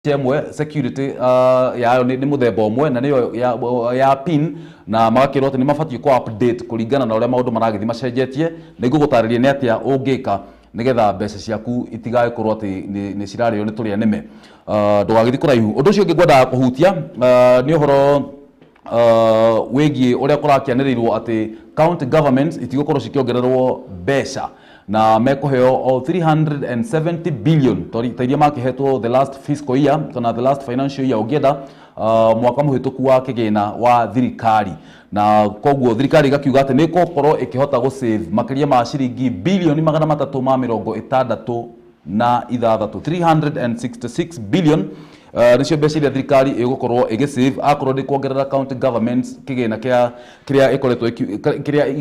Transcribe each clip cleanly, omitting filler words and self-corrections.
Ĩmwe security yayo nĩ mũthemba ũmwe na nĩyo ya PIN, na magakĩrwo atĩ nĩ mabatiĩ kũ update kũringana na ũrĩa maũndũ maragĩthiĩ macenjetie. Nĩ ngũgũtarĩria nĩ atĩa ũngĩka nĩgetha mbeca ciaku itigagĩkorwo atĩ nĩ cirarĩo nĩ tũrĩa nĩme. Ndũgagĩthiĩ kũraihu. Ũndũ ũcio ũngĩ ngwendaga kũhutia nĩ ũhoro wĩgiĩ ũrĩa kũrakĩanĩrĩirwo atĩ county governments itigũkorwo cikĩongererwo mbeca na mekũheo o 370 billion ta iria makĩhetwo the last fiscal year kana the last financial year ũngĩenda, mwaka mũhĩtũku wa kĩgĩna wa thirikari. Na koguo thirikari ĩgakiuga atĩ nĩ ĩgũkorwo ĩkĩhota gũ save makĩria ma ciringi bilioni 366, 366 billion. Nĩcio mbeca iria thirikari ĩgũkorwo ĩgĩ akorwo ndĩ kuongerera county governments kĩgĩna kĩa kĩrĩa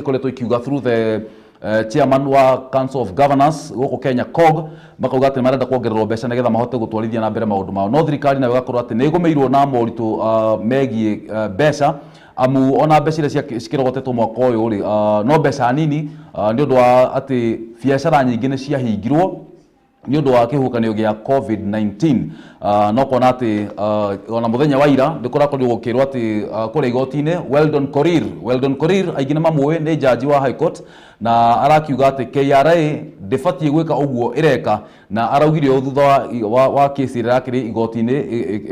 ĩkoretwo ĩkiuga through the chairman wa Council of Governors gũkũ Kenya, COG, makauga atĩ marenda kuongererwo mbeca nĩgetha mahote gũtwarithia na mbere maũndũ mao. No thirikari nayo ĩgakorwo atĩ nĩ ĩgũmĩirwo na moritũ megiĩ mbeca, amu ona mbeca iria cikĩrogotetwo mwaka ũyũ rĩ, no mbeca nini, nĩ ũndũ wa atĩ biacara nyingĩ nĩ ciahingirwo nĩ ũndũ wa kĩhuhũkanio gĩa COVID-19. No kuona atĩ ona mũthenya wa ira nĩ kũrakorirwo gũkĩrwo atĩ kũrĩa igoti-inĩ Weldon Korir, Weldon Korir aingĩ nĩ mamũĩ, nĩ jaji wa High Court, na arakiuga atĩ KRA ndĩbatiĩ gwĩka ũguo ĩreka, na araugire ũũ thutha wa kesi ĩrĩa ĩrakĩrĩ igoti-inĩ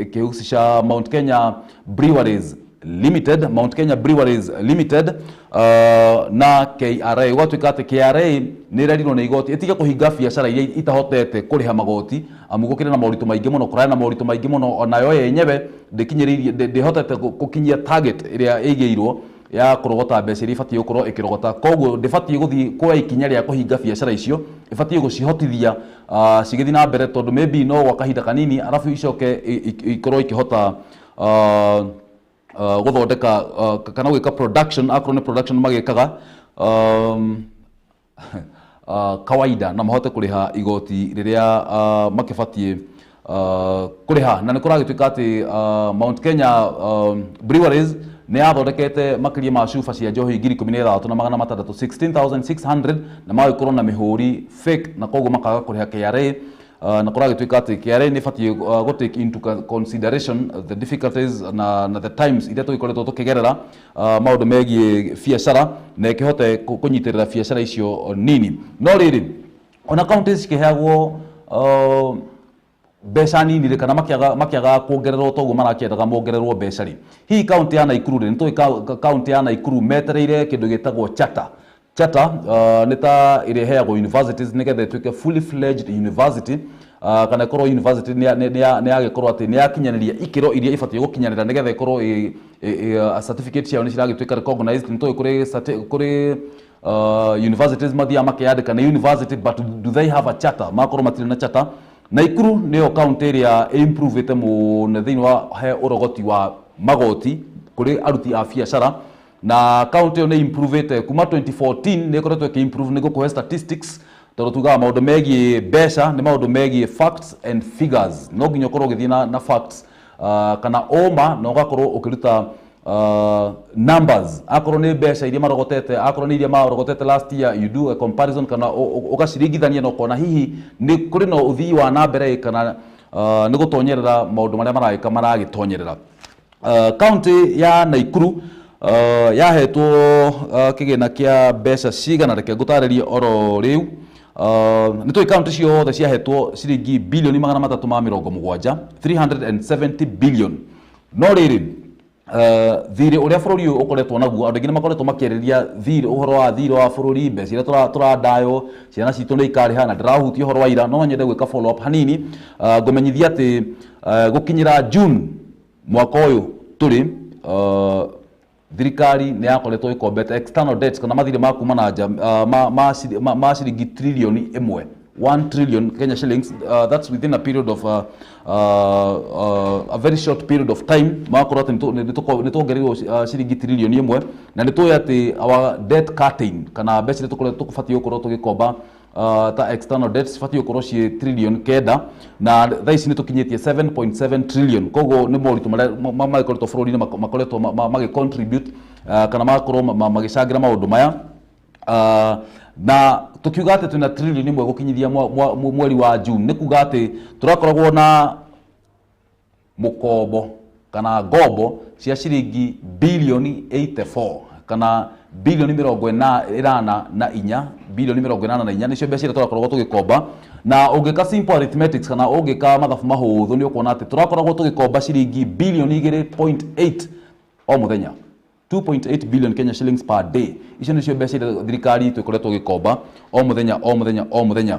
ĩkĩhusisha Mount Kenya Breweries Limited, Mount Kenya Breweries Limited na KRA. Gwatuĩka atĩ KRA nĩ ĩrerirwo nĩ igoti ĩtige kũhinga biacara iria itahotete kũrĩha magoti, amu gũkĩrĩ na moritũ maingĩ mũno, kũrarĩ na moritũ maingĩ mũno, onayo yenyewe ndĩkinyĩrĩirie, ndĩhotete gũkinyia target ĩrĩa ĩigĩirwo ya kũrogota mbeca iria ibatiĩ gũkorwo ĩkĩrogota. Koguo ndĩbatiĩ gũthiĩ kuoya ikinya rĩa kũhinga biacara icio, ĩbatiĩ gũcihotithia cigĩthiĩ na mbere, tondũ maybe no gwa kahinda kanini arabu icoke ikorwo ikĩhota gũthondeka kana gwĩka production, akorwo nĩ production magĩkaga kawaida, na mahote kũrĩha igoti rĩrĩa makĩbatiĩ kũrĩha. Na nĩ kũragĩtuĩka atĩ Mount Kenya Breweries nĩ yathondekete makĩria ma cuba cia njohi 16,600, 16,600, na magagĩkorwo na mĩhũri fake, na koguo makaga kũrĩha KRA. Na kũragĩtuĩka atĩ KRA nĩ ĩbatiĩ gũ take into consideration the difficulties na the times iria tũgĩkoretwo tũkĩgerera maũndũ megiĩ biacara, na ĩkĩhote kũnyitĩrĩra biacara icio nini. No rĩrĩ, ona counties cikĩheagwo mbeca nini rĩ, kana makĩaga kuongererwo toguo marakĩendaga mongererwo mbeca rĩ, hihi kaunti ya Naikuru rĩ, nĩ tũĩ kaunti ya Naikuru metereire kĩndũ gĩtagwo charter. Charter nĩ ta ĩrĩa ĩheagwo universities nĩgetha ĩtuĩke fully fledged university, kana ĩkorwo university nĩ yagĩkorwo atĩ nĩ yakinyanĩria ikĩro iria ibatiĩ gũkinyanĩra nĩgetha ĩkorwo certificate ciao nĩ ciragĩtuĩka recognized. Nĩ tũĩ kũrĩ universities mathiaga makĩandĩka nĩ university, but do they have a charter? Makorwo matirĩ na charter. Naikuru nĩyo kaunti ĩrĩa ĩimprove mũno thĩinĩ wa he ũrogoti wa magoti kũrĩ aruti a biacara, na kaunti ĩyo nĩ improvĩte kuma 2014, nĩ ĩkoretwo ĩkĩ-improve. Nĩ ngũkũhe statistics, tondũ tugaga maũndũ megiĩ mbeca nĩ maũndũ megiĩ facts and figures. No nginya ũkorwo ũgĩthiĩ na facts kana ũma, na ũgakorwo ũkĩruta numbers, akorwo nĩ mbeca iria marogotete, akorwo nĩ iria marogotete last year, you do a comparison kana ũgaciringithania na ũkona hihi nĩ kũrĩ na ũthii wa na mbere kana nĩ gũtonyerera maũndũ marĩa maragĩka maragĩtonyerera. Kaunti ya Naikuru yahetwo kĩgĩna kĩa mbeca cigana? Reke ngũtarĩrie oro rĩu. Nĩ tũĩ kaunti ciothe ciahetwo ciringi bilioni 370, 370 billion. No rĩrĩ, thirĩ ũrĩa bũrũri ũyũ ũkoretwo naguo, andũ aingĩ nĩ makoretwo makĩarĩria thirĩ, ũhoro wa thirĩ wa bũrũri, mbeca iria tũrandaywo, ciana citũ nĩ ikarĩha. Na ndĩrahutia ũhoro wa ira, no nyende gwĩka follow up hanini. Ngũmenyithia atĩ gũkinyĩra June mwaka ũyũ tũrĩ, thirikari nĩ yakoretwo ĩkombete external debts kana mathirĩ ma kuma na nja ma ciringi trilioni 1, 1 trillion Kenya shillings. That's within a period of a very short period of time. Magakorwo atĩ nĩ tuongereirwo ciringi trilioni 1, na nĩ tũĩ atĩ our debt curtain kana mbeca iria tũkoretwo tũbatiĩ gũkorwo tũgĩkomba ta external debts cibatiĩ gũkorwo ciĩ trilioni 9, na thaa ici nĩ tũkinyĩtie 7.7 trillion. Koguo nĩ moritũ marĩa magĩkoretwo bũrũri-inĩ makoretwo magĩ contribute kana magakorwo magĩcangĩra maũndũ maya. Na tukiuga atĩ twĩna trilioni 1 gũkinyithia mweri wa June, nĩ kuga atĩ tũrakoragwo na Mũkombo kana ngombo cia ciringi bilioni 84 kana bilioni 84, bilioni 84 nĩcio mbeca iria tũrakoragwo tũgĩkomba. Na ũngĩka simple arithmetics kana ũngĩka mathabu mahũthũ, nĩ ũkuona atĩ tũrakoragwo tũgĩkomba ciringi bilioni 2.8 o mũthenya, 2.8 billion Kenya shillings per day. Icio nĩcio mbeca iria thirikari itũ ĩkoretwo ĩgĩkomba o mũthenya, o mũthenya, o mũthenya.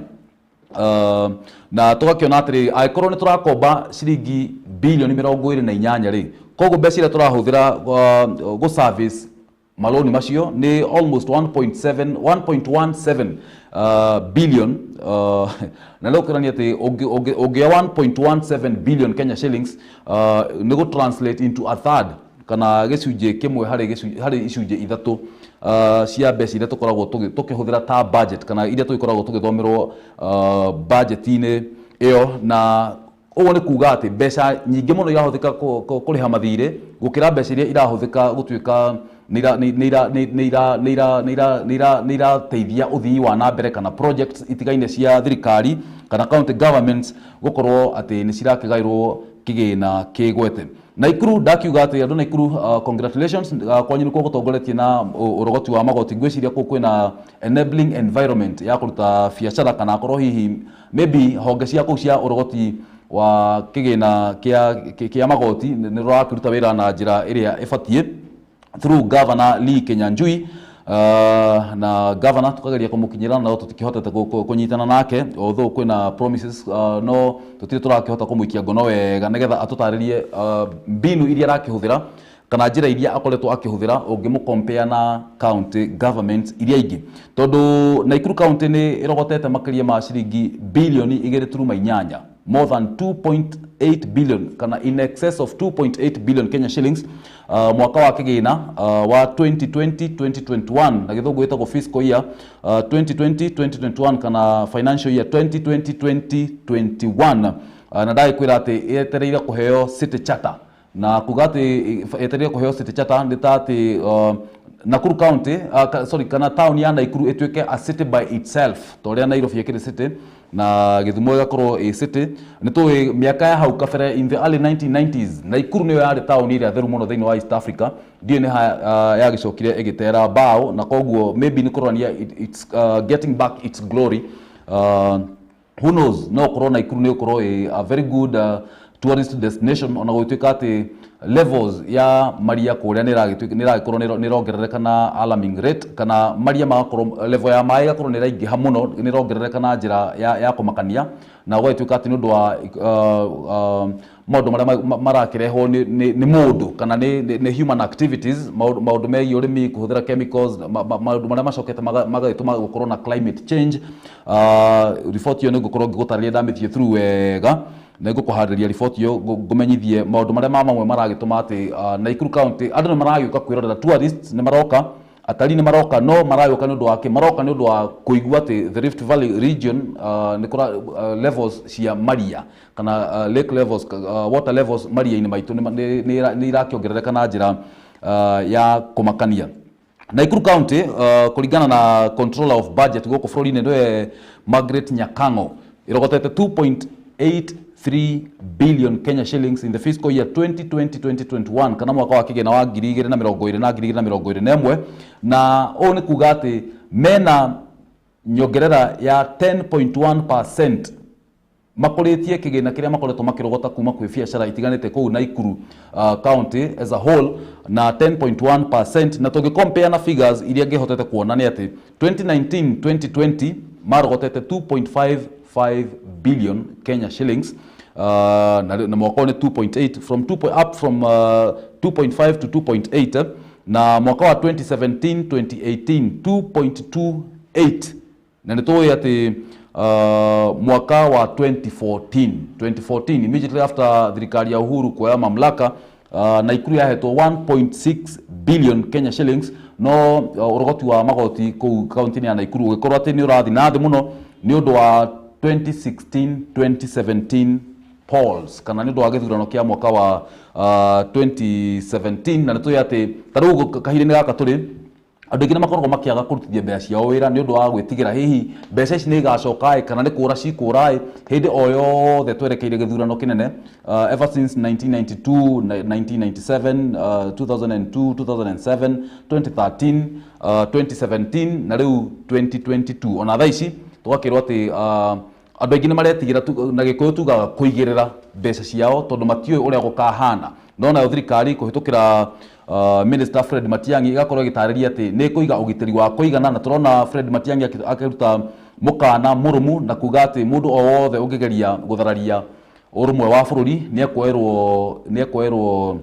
Na tũgakĩona atĩrĩrĩ, angĩkorwo nĩ tũrakomba ciringi bilioni 28 rĩ, koguo mbeca iria tũrahũthĩra gũ service maloni macio nĩ almost 1.7 1.17 billion. Na rĩu kĩrania atĩ ũngĩoya 1.17 billion Kenya shillings, nĩ gũ translate into a third kana gĩcunjĩ kĩmwe harĩ icunjĩ ithatũ cia mbeca iria tũkoragwo tũkĩhũthĩra ta budget kana iria tũgĩkoragwo tũgĩthomerwo budget-inĩ ĩyo. Na ũguo nĩ kuga atĩ mbeca nyingĩ mũno irahũthĩka kũrĩha mathirĩ gũkĩra mbeca iria irahũthĩka gũtuĩka nĩ irateithia ũthii wa na mbere kana projects itigaine cia thirikari kana county governments gũkorwo atĩ nĩ cirakĩgaĩrwo kĩgĩna kĩgwete. Naikuru, ndakiuga atĩ andũ Naikuru, congratulations, kwanyu nĩkuo gũtongoretie na ũrogoti wa magoti. Ngwĩciria kũu kwĩna enabling environment ya kũruta biacara, kana akorwo hihi maybe honge cia kũu cia ũrogoti wa kĩgĩna kĩa magoti nĩ rũrakĩruta wĩra na njĩra ĩrĩa ĩbatiĩ through Governor Lee Kinyanjui. Na governor tukageria kũmũkinyĩra no tũtikĩhotete kũnyitana nake, although kwĩna promises, no tũtirĩ tũrakĩhota kũmũikia ngono wega nĩgetha atũtarĩrie mbinu iria arakĩhũthĩra kana njĩra iria akoretwo akĩhũthĩra ũngĩmũ compare na county government iria ingĩ, tondũ Naikuru County nĩ ĩrogotete makĩria ma ciringi bilioni 2.8, more than 2.8 billion kana in excess of 2.8 billion Kenya shillings mwaka wa kĩgĩna wa 2020 2021, na gĩthũngũ gĩtagwo fiscal year 2020 2021 kana financial year 2020 2021. Na ndagĩkwĩra atĩ yetereire kũheo city charter, na kuga atĩ yetereire kũheo city charter nĩ ta atĩ Nakuru County, sorry, kana town ya Nakuru ĩtuĩke a city by itself, ta ũrĩa Nairobi ĩkĩrĩ city na Gĩthumo ĩgakorwo ĩ city. Nĩ tũĩ mĩaka ya hau kabere, in the early 1990s, Nakuru nĩyo yarĩ taũni ĩrĩa theru mũno thĩinĩ wa East Africa. Ndiũĩ nĩ ha yagĩcokire ĩgĩtera mbao, na koguo maybe nĩ kũronania it's getting back its glory. Who knows, no ũkorwo Nakuru nĩ ũkorwo ĩ a very good tourist destination, ona gũgĩtuĩka atĩ levels ya maria kũrĩa nĩ ĩragĩkorwo nĩ ĩrongerereka na alarming rate, kana maria magakorwo level ya maĩ ĩgakorwo nĩ ĩraingĩha mũno, nĩ ĩrongerereka na njĩra ya kũmakania, na gũgagĩtuĩka atĩ nĩ ũndũ wa maũndũ marĩa marakĩrehwo nĩ mũndũ kana nĩ human activities, maũndũ megiĩ ũrĩmi, kũhũthĩra chemicals, maũndũ marĩa macokete magagĩtũma gũkorwo na climate change. Riboti ĩyo nĩ ngũkorwo ngĩgũtarĩria ndamĩthiĩ through wega, nĩ ngũkũharĩria riboti ĩyo ngũmenyithie maũndũ marĩa ma mamwe maragĩtũma atĩ Nakuru County andũ nĩ maragĩũka kwĩrorera, tourists nĩ maroka, atalii nĩ maroka, no maragĩũka nĩ ũndũ wa kĩ? Maroka nĩ ũndũ wa kũigua atĩ the Rift Valley region nĩ kũra levels cia maria kana lake levels, water levels maria-inĩ maitũ nĩ irakĩongerereka na njĩra ya kũmakania. Nakuru County, kũringana na Controller of Budget gũkũ bũrũri-inĩ, nĩwe Margaret Nyakango, ĩrogotete 2.83 billion Kenya shillings in the fiscal year 2020-2021, kana mwaka wa kĩgĩna wa 2020 na 2021. Na ũũ nĩ kuga atĩ mena nyongerera ya 10.1%, makũrĩtie kĩgĩna kĩrĩa makoretwo makĩrogota kuma kwĩ biacara itiganĩte kũu Nakuru County as a whole na 10.1%. Na tũngĩ compare na figures iria ngĩhotete kuona nĩ atĩ 2019 2020 marogotete 2.55 billion Kenya shillings, na mwaka ũyũ nĩ 2.8, from 2 point, up from 2.5 to 2.8, na mwaka wa 2017 2018 2.28. Na nĩ tũĩ atĩ mwaka wa 2014 2014, immediately after thirikari ya Uhuru kuoya mamlaka, Nakuru yahetwo 1.6 billion Kenya shillings, no ũrogoti wa magoti kũu kaunti-inĩ ya Nakuru ũgĩkorwo atĩ nĩ ũrathiĩ na thĩ mũno nĩ ũndũ wa 2016 2017 polls, kana nĩ ũndũ wa gĩthurano kĩa mwaka wa 2017. Na nĩ tũĩ atĩ ta rĩu kahinda-inĩ gaka tũrĩ Andũ aingĩ nĩ makoragwo makĩaga kũrutithia mbeca ciao wĩra nĩ ũndũ wa gwĩtigĩra hihi mbeca ici nĩ igacoka ĩ kana nĩ kũra cikũra ĩ hĩndĩ o yothe twerekeire gĩthurano kĩnene. Ever since 1992, 1997, 2002, 2007, 2013, 2017 na rĩu 2022, ona thaa ici tũgakĩrwo atĩ andũ aingĩ nĩ maretigĩra na Gĩkũyũ tugaga kũigĩrĩra mbeca ciao tondũ matiũĩ ũrĩa gũkahana. No nayo thirikari kũhĩtũkĩra Minister Fred Matiang'i ĩgakorwo ĩgĩtarĩria atĩ nĩ ĩkũiga ũgitĩri wa kũigana, na tũrona Fred Matiang'i akĩruta mũkana mũrũmu na kuga atĩ mũndũ o wothe ũngĩgeria gũthararia ũrũmwe wa bũrũri nĩ ekuoerwo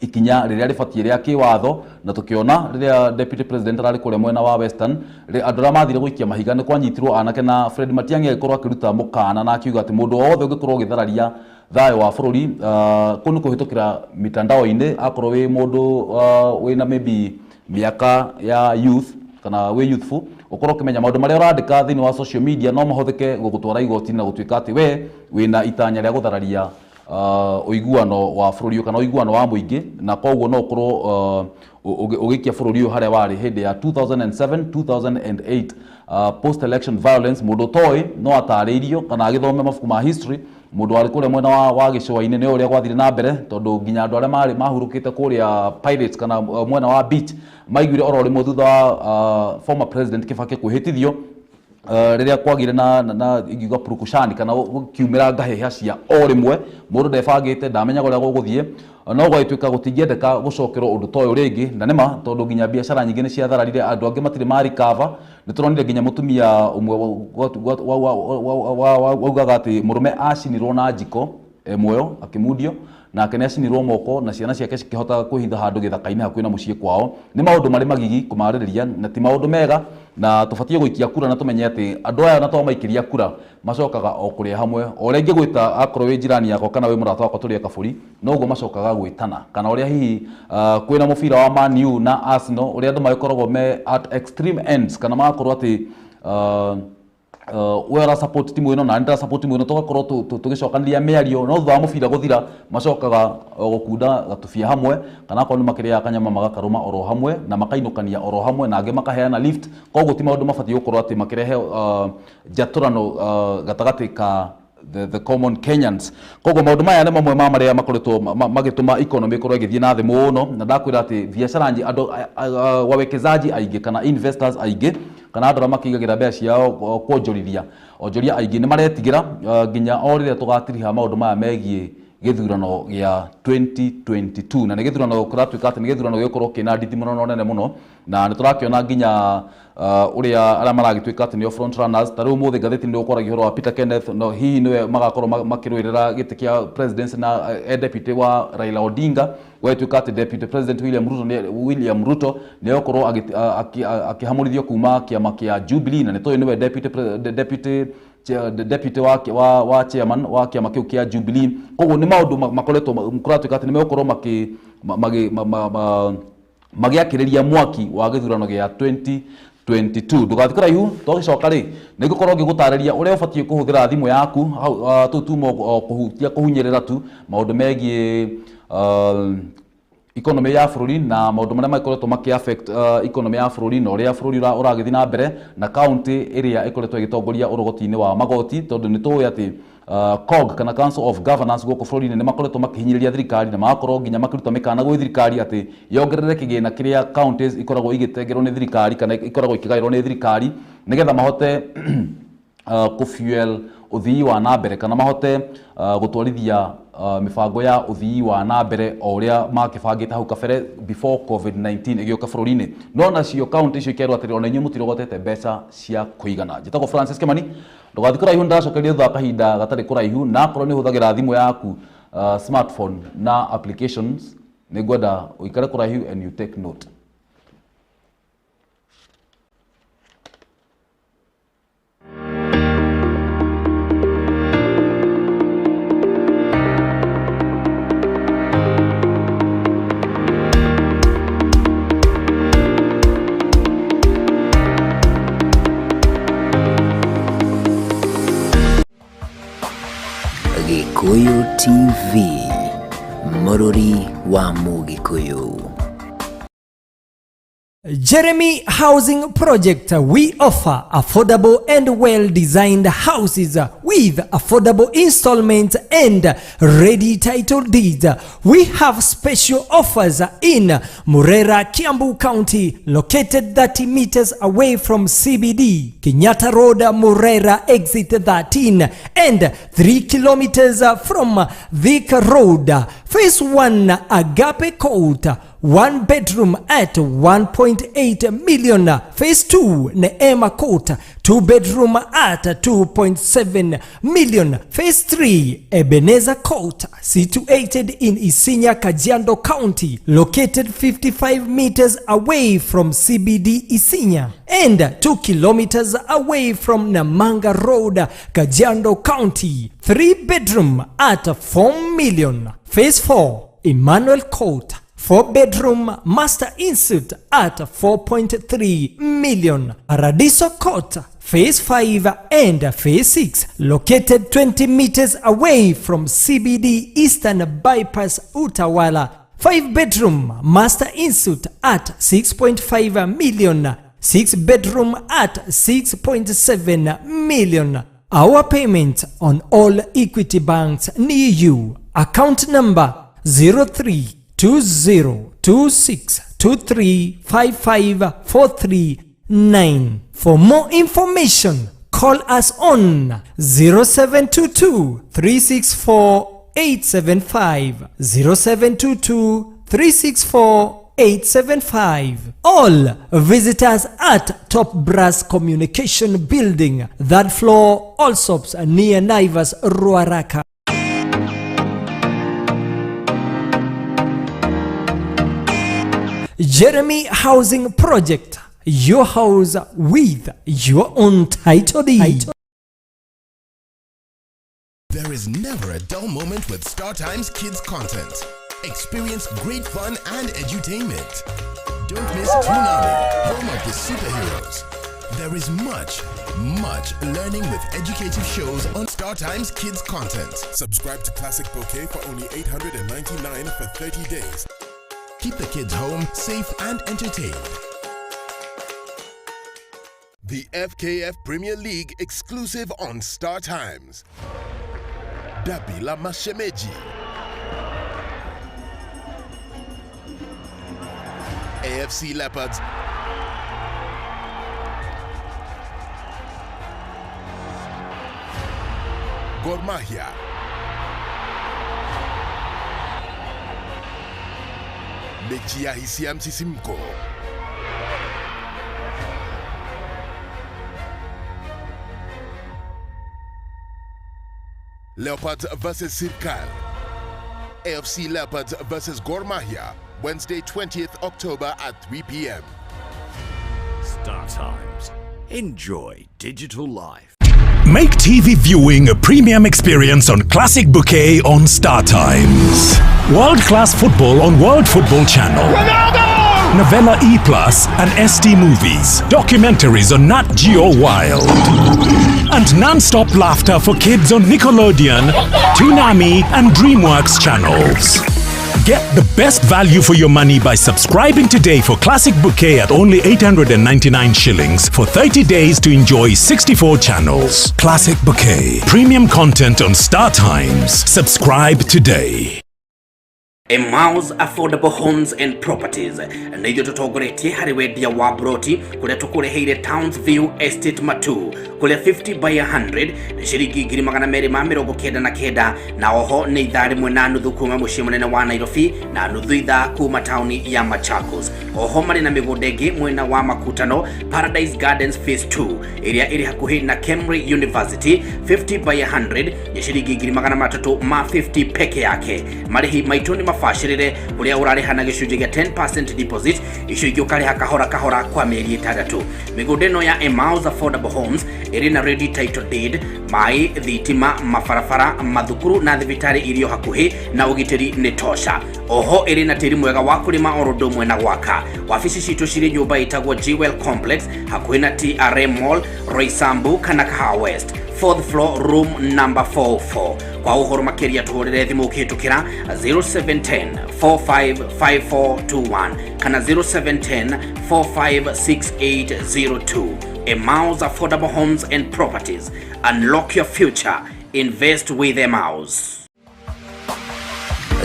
ikinya rĩrĩa rĩbatiĩ rĩa kĩwatho. Na tũkĩona rĩrĩa Deputy President ararĩ kũrĩa mwena wa Western, andũ arĩa mathire gũikia mahiga nĩ kwanyitirwo anake, na Fred Matiang'i agĩkorwo akĩruta mũkana na akiuga atĩ mũndũ o wothe ũngĩkorwo ũgĩthararia thayũ wa bũrũri kũu nĩ kũhĩtũkĩra mitandao-inĩ, akorwo wĩ mũndũ wĩna maybe mĩaka ya youth kana wĩ youthful, ũkorwo ũkĩmenya maũndũ marĩa ũrandĩka thĩinĩ wa social media no mahũthĩke gũgũtwara igoti na gũtuĩka atĩ we wĩna itanya rĩa gũthararia ũiguano wa bũrũri ũyũ kana ũiguano wa mũingĩ, na koguo no ũkorwo ũgĩikia bũrũri ũyũ harĩa warĩ hĩndĩ ya 2007 2008 post election violence. Mũndũ ũtoĩ no atarĩirio kana agĩthome mabuku ma history. Mũndũ warĩ kũrĩa mwena wa gĩcũa-inĩ nĩ ũrĩa gwathire na mbere, tondũ nginya andũ arĩa marĩ mahurũkĩte kũrĩa Pirates kana mwena wa beach maiguire oro rĩmwe thutha wa former President Kibaki kwĩhĩtithio, rĩrĩa kwagire na ingiuga purukushani kana gũkiumĩra ngahĩha cia o rĩmwe, mũndũ ndebangĩte, ndamenyaga ũrĩa gũgũthiĩ, no gwagĩtuĩka gũtingĩendeka gũcokerwo ũndũ ta ũyũ rĩngĩ. Na nĩma tondũ nginya biacara nyingĩ nĩ ciathararire, andũ angĩ matirĩ ma recover. Nĩ tũronire nginya mũtumia ũmwe waugaga atĩ mũrũme acinirwo na njiko e muoyo akĩmundio, nake nĩ acinirwo moko na ciana ciake cikĩhota kwĩhitha handũ gĩthaka-inĩ hakuhĩ na mũciĩ kwao. Nĩ maũndũ marĩ magigi kũmarĩrĩria na ti maũndũ mega, na tũbatiĩ gũikia kura na tũmenye atĩ andũ aya na twamaikĩria kura macokaga o kũrĩa hamwe. O ũrĩa ingĩgwĩta akorwo wĩ jirani yakwa kana wĩ mũrata wakwa tũrĩe kabũri, noguo macokaga gwĩtana. Kana ũrĩa hihi kwĩna mũbira wa Man U na Arsenal, ũrĩa andũ magĩkoragwo me at extreme ends, kana magakorwo atĩ we ũra support timu ĩno na nĩ ndĩra support timu ĩno, tũgakorwo tũgĩcokanĩria mĩario, no thutha wa mũbira gũthira macokaga gũkunda gatubia hamwe, kana akorwo nĩ makĩrĩaga kanyama magakarũma oro hamwe na makainũkania oro hamwe, na angĩ makaheana lift. Koguo ti maũndũ mabatiĩ gũkorwo atĩ makĩrehe njatũrano gatagatĩ ka the common Kenyans. Koguo maũndũ maya nĩ mamwe ma marĩa makoretwo magĩtũma economy ĩkorwo ĩgĩthiĩ na thĩ mũno, na ndakwĩra atĩ biacara nyingĩ, andũ wawekezaji aingĩ kana investors aingĩ kana andũ arĩa makĩigagĩra mbeca ciao kuonjorithia, onjoria aingĩ nĩ maretigĩra nginya o rĩrĩa tũgatiriha maũndũ maya megiĩ gĩthurano gĩa 2022. Na nĩ gĩthurano kĩratuĩka atĩ nĩ gĩthurano gĩgũkorwo kĩna nditimũrano nene mũno, na nĩ tũrakĩona nginya ũrĩa arĩa maragĩtuĩka atĩ nĩo front runners. Ta rĩu ũmũthĩ ngathĩti nĩ ũkwaragia ũhoro wa Peter Kenneth, no hihi nĩwe magakorwo makĩrũĩrĩra gĩtĩ kĩa presidency na deputy wa Raila Odinga. Gwagĩtuĩka atĩ Deputy President William Ruto nĩ egũkorwo akĩhamũrithio kuma kĩama kĩa Jubilee, na nĩ tũĩ nĩwe deputy wa chairman wa kĩama kĩu kĩa Jubilee. Koguo nĩ maũndũ makoretwo kũratuĩka atĩ nĩ megũkorwo magĩakĩrĩria mwaki wa gĩthurano gĩa 2022. Ndũgathiĩ kũraihu, twagĩcoka rĩ nĩ ngũkorwo ngĩgũtarĩria ũrĩa ũbatiĩ kũhũthĩra thimũ yaku hau, tũu tuma o kũhutia kũhunyĩrĩra tu maũndũ megiĩ economy ya bũrũri na maũndũ marĩa makoretwo makĩ affect economy ya bũrũri na ũrĩa bũrũri ũragĩthiĩ na mbere na county ĩrĩa ĩkoretwo ĩgĩtongoria ũrogoti-inĩ wa magoti, tondũ nĩ tũĩ atĩ COG kana Council of Governors gũkũ bũrũri-inĩ nĩ makoretwo makĩhinyĩrĩria thirikari na magakorwo nginya makĩruta mĩkana gwĩ thirikari atĩ yongerere kĩgĩna kĩrĩa counties ikoragwo igĩtengerwo nĩ thirikari kana ikoragwo ikĩgaĩrwo nĩ thirikari nĩgetha mahote kũfuel ũthii wa na mbere kana mahote gũtwarithia mĩbango ya ũthii wa na mbere o ũrĩa makĩbangĩte hau kabere before COVID-19 ĩgĩũka bũrũri-inĩ. No nacio county icio ikerwo atĩrĩ, ona inyuĩ mũtirogotete mbeca cia kũigana. Njĩtagwo Francis Kimani, ndũgathiĩ kũraihu, nĩndĩracokeria thutha wa kahinda gatarĩ kũraihu. Na akorwo nĩ ũhũthagĩra thimũ yaku smartphone na applications, nĩ ngwenda ũikare kũraihu and you take note. Gikuyu TV, mũrũri wa Mũgĩkũyũ. Jeremy Housing Project. We offer affordable and well-designed houses with affordable installments and ready title deeds. We have special offers in Murera, Kiambu County, located 30 meters away from CBD, Kenyatta Road, Murera, exit 13, and 3 kilometers from Thika Road. Phase 1, Agape Court, 1 bedroom at 1.8 million. Phase 2, Neema Court, 2 bedroom at 2.7 million. Phase 3, Ebenezer Court, situated in Isinya, Kajiado County, located 55 meters away from CBD Isinya and 2 kilometers away from Namanga Road, Kajiado County. 3 bedroom at 4 million. Phase 4, Emmanuel Court, 4 bedroom master ensuite at 4.3 million. Paradiso Court, Phase 5 and Phase 6, located 20 meters away from CBD Eastern Bypass Utawala. 5 bedroom master ensuite at 6.5 million. 6 bedroom at 6.7 million. Our payment on all Equity banks near you. Account number 032026235543. For more information, call us on 0722 364 875, 0722 364 875. All visitors at Top Brass Communication Building, third floor, Allsops, near Naivas, Ruaraka. Jeremy Housing Project, your house with your own title deed. There is never a dull moment with StarTimes Kids content. Experience great fun and edutainment. Don't miss Toonami, home of the superheroes. There is much, much learning with educative shows on StarTimes Kids content. Subscribe to Classic Bouquet for only 899 for 30 days. Keep the kids home, safe and entertained. The FKF Premier League exclusive on StarTimes. Dabi la Mashemeji. AFC Leopards Gor Mahia. Mechi ya hisia msisimko. Leopards versus Sirkal. AFC Leopards versus Gor Mahia, Wednesday, 20th October at 3 p.m. StarTimes. Enjoy digital life. Make TV viewing a premium experience on Classic Bouquet on StarTimes. World-class football on World Football Channel. Ronaldo! Novella E Plus and ST Movies. Documentaries on Nat Geo Wild. And non-stop laughter for kids on Nickelodeon, Toonami and DreamWorks channels. Get the best value for your money by subscribing today for Classic Bouquet at only 899 shillings for 30 days to enjoy 64 channels. Classic Bouquet. Premium content on StarTimes. Subscribe today. Emmaus Affordable Homes and Properties nĩ ithuĩ tũtongoretie harĩ wendia wa broti kũrĩa tũkũreheire Townsview Estate Matu kũrĩa 50 by 100 nĩ ciringi 299,000, na oho nĩ ithaa rĩmwe na nuthu kuma mũciĩ mũnene wa Nairobi na nuthu ithaa kuma taũni ya Machakos. Oho marĩ na mĩgũnda ĩngĩ mwena wa Makutano, Paradise Gardens Phase 2 ĩrĩa ĩrĩ hakuhĩ na Kemri University, 50 by 100 nĩ ciringi 350,000 peke yake. Marĩhi maitũ nĩ mabacĩrĩre kũrĩa ũrarĩha na gĩcunjĩ gĩa 10% deposit, icio ingĩ ũkarĩha kahora kahora kwa mĩeri 6. Mĩgũnda ĩno ya Emmaus Affordable Homes ĩrĩ na ready title deed, maĩ, thitima, mabarabara, mathukuru na thibitarĩ irio hakuhĩ, na ũgitĩri nĩ tosha. Oho ĩrĩ na tĩri mwega wa kũrĩma oro ũndũ ũmwe na gwaka. Wabici citũ cirĩ nyũmba ĩtagwo Jewel Complex hakuhĩ na TRM Mall, Roysambu kana Kahawa West, 4th floor, room number 44. Kwa ũhoro makĩria tũhũrĩre thimũ ũkĩhĩtũkĩra 0710 455421 kana 0710 456802. Emmaus Affordable Homes and Properties. Unlock your future. Invest with Emmaus.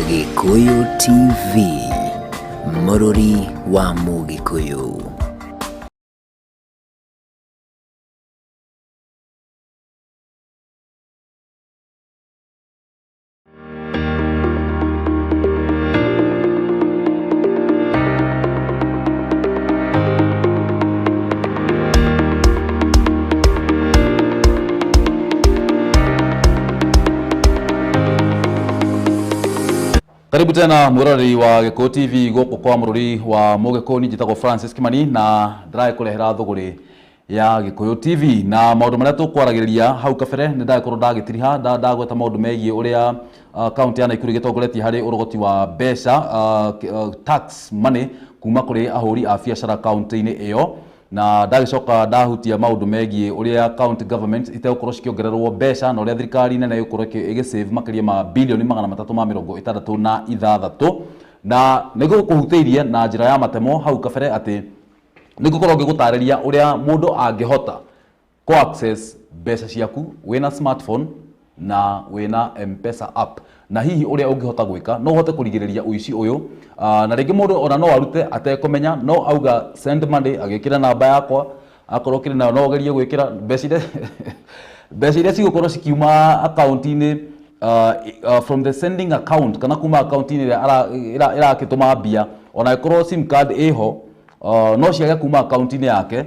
Gikuyu TV, Mũrũri wa Mũgĩkũyũ. Karibu tena mwiroreri wa Gikuyu TV guku kwa Mũrũri wa Mũgĩkũyũ. Niĩ njĩtagwo Francis Kimani na ndĩragĩkũrehera thũgũrĩ ya Gikuyu TV na maũndũ marĩa tũkwaragĩrĩria hau kabere. Nĩ ndagĩkorwo ndagĩtiriha ndagweta maũndũ megiĩ ũrĩa kaunti ya Nakuru ĩgĩtongoretie harĩ ũrogoti wa mbeca, tax money, kuma kũrĩ ahũri a biacara kaunti-inĩ ĩyo, na ndagĩcoka ndahutia maũndũ megiĩ ũrĩa county government itegũkorwo cikĩongererwo mbeca na ũrĩa thirikari nene ĩgũkorwo ĩgĩsave makĩria ma bilioni 366. Na nĩngũkũhutĩirie na njĩra ya matemo hau kabere atĩ nĩngũkorwo ngĩgũtarĩria ũrĩa mũndũ angĩhota kũ access mbeca ciaku wĩna smartphone na wĩna M-Pesa app, na hihi ũrĩa ũngĩhota gwĩka no ũhote kũrigĩrĩria ũici ũyũ. Na rĩngĩ mũndũ ona no arute atekũmenya, no auga send money, agĩkĩra namba yakwa, akorwo ũkĩrĩ nayo no ũgerie gwĩkĩra mbeca iria cigũkorwo cikiuma akaunti-inĩ, from the sending account, kana kuma akaunti-inĩ ĩrĩa ĩrakĩtũma mbia. Ona ĩkorwo sim card ĩho, no ciage kuma akaunti-inĩ yake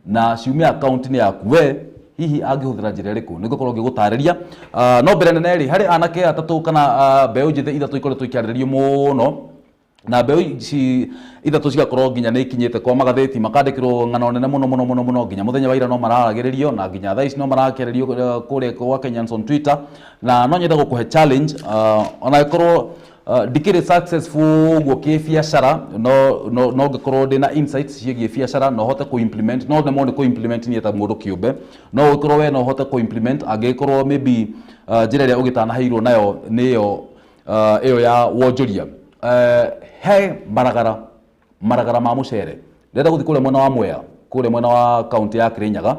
na ciume akaunti-inĩ yaku we. Hihi angĩhũthĩra njĩra ĩrĩkũ? Nĩ ngũkorwo ngĩgũtarĩria. No mbere nene rĩ, harĩ anake atatũ kana mbeũ njĩthĩ ithatũ ikoretwo ikĩarĩrĩrio mũno, na mbeũ ici ithatũ cigakorwo nginya nĩ ikinyĩte kwa magathĩti, makandĩkĩrwo ng'ano nene mũno mũno mũno mũno. Nginya mũthenya wa ira no mararagĩrĩrio, na nginya thaa ici no marakĩarĩrio kũrĩa kwa Kenyans on Twitter. Na no nyende gũkũhe challenge, ona ĩkorwo ndikĩrĩ successful ũguo kĩbiacara, no ngĩkorwo ndĩna insights ciĩgiĩ biacara no hote kũ-implement, no nemwo nĩ kũ-implement niĩ ta mũndũ kĩũmbe. No ũgĩkorwo we no ũhote kũ-implement angĩkorwo maybe njĩra ĩrĩa ũgĩtanaheirwo nayo nĩyo ĩyo ya wonjoria. He maragara ma mũcere. Ndĩrenda gũthiĩ kũrĩa mwena wa Mwea, kũrĩa mwena wa kaunti ya Kirinyaga.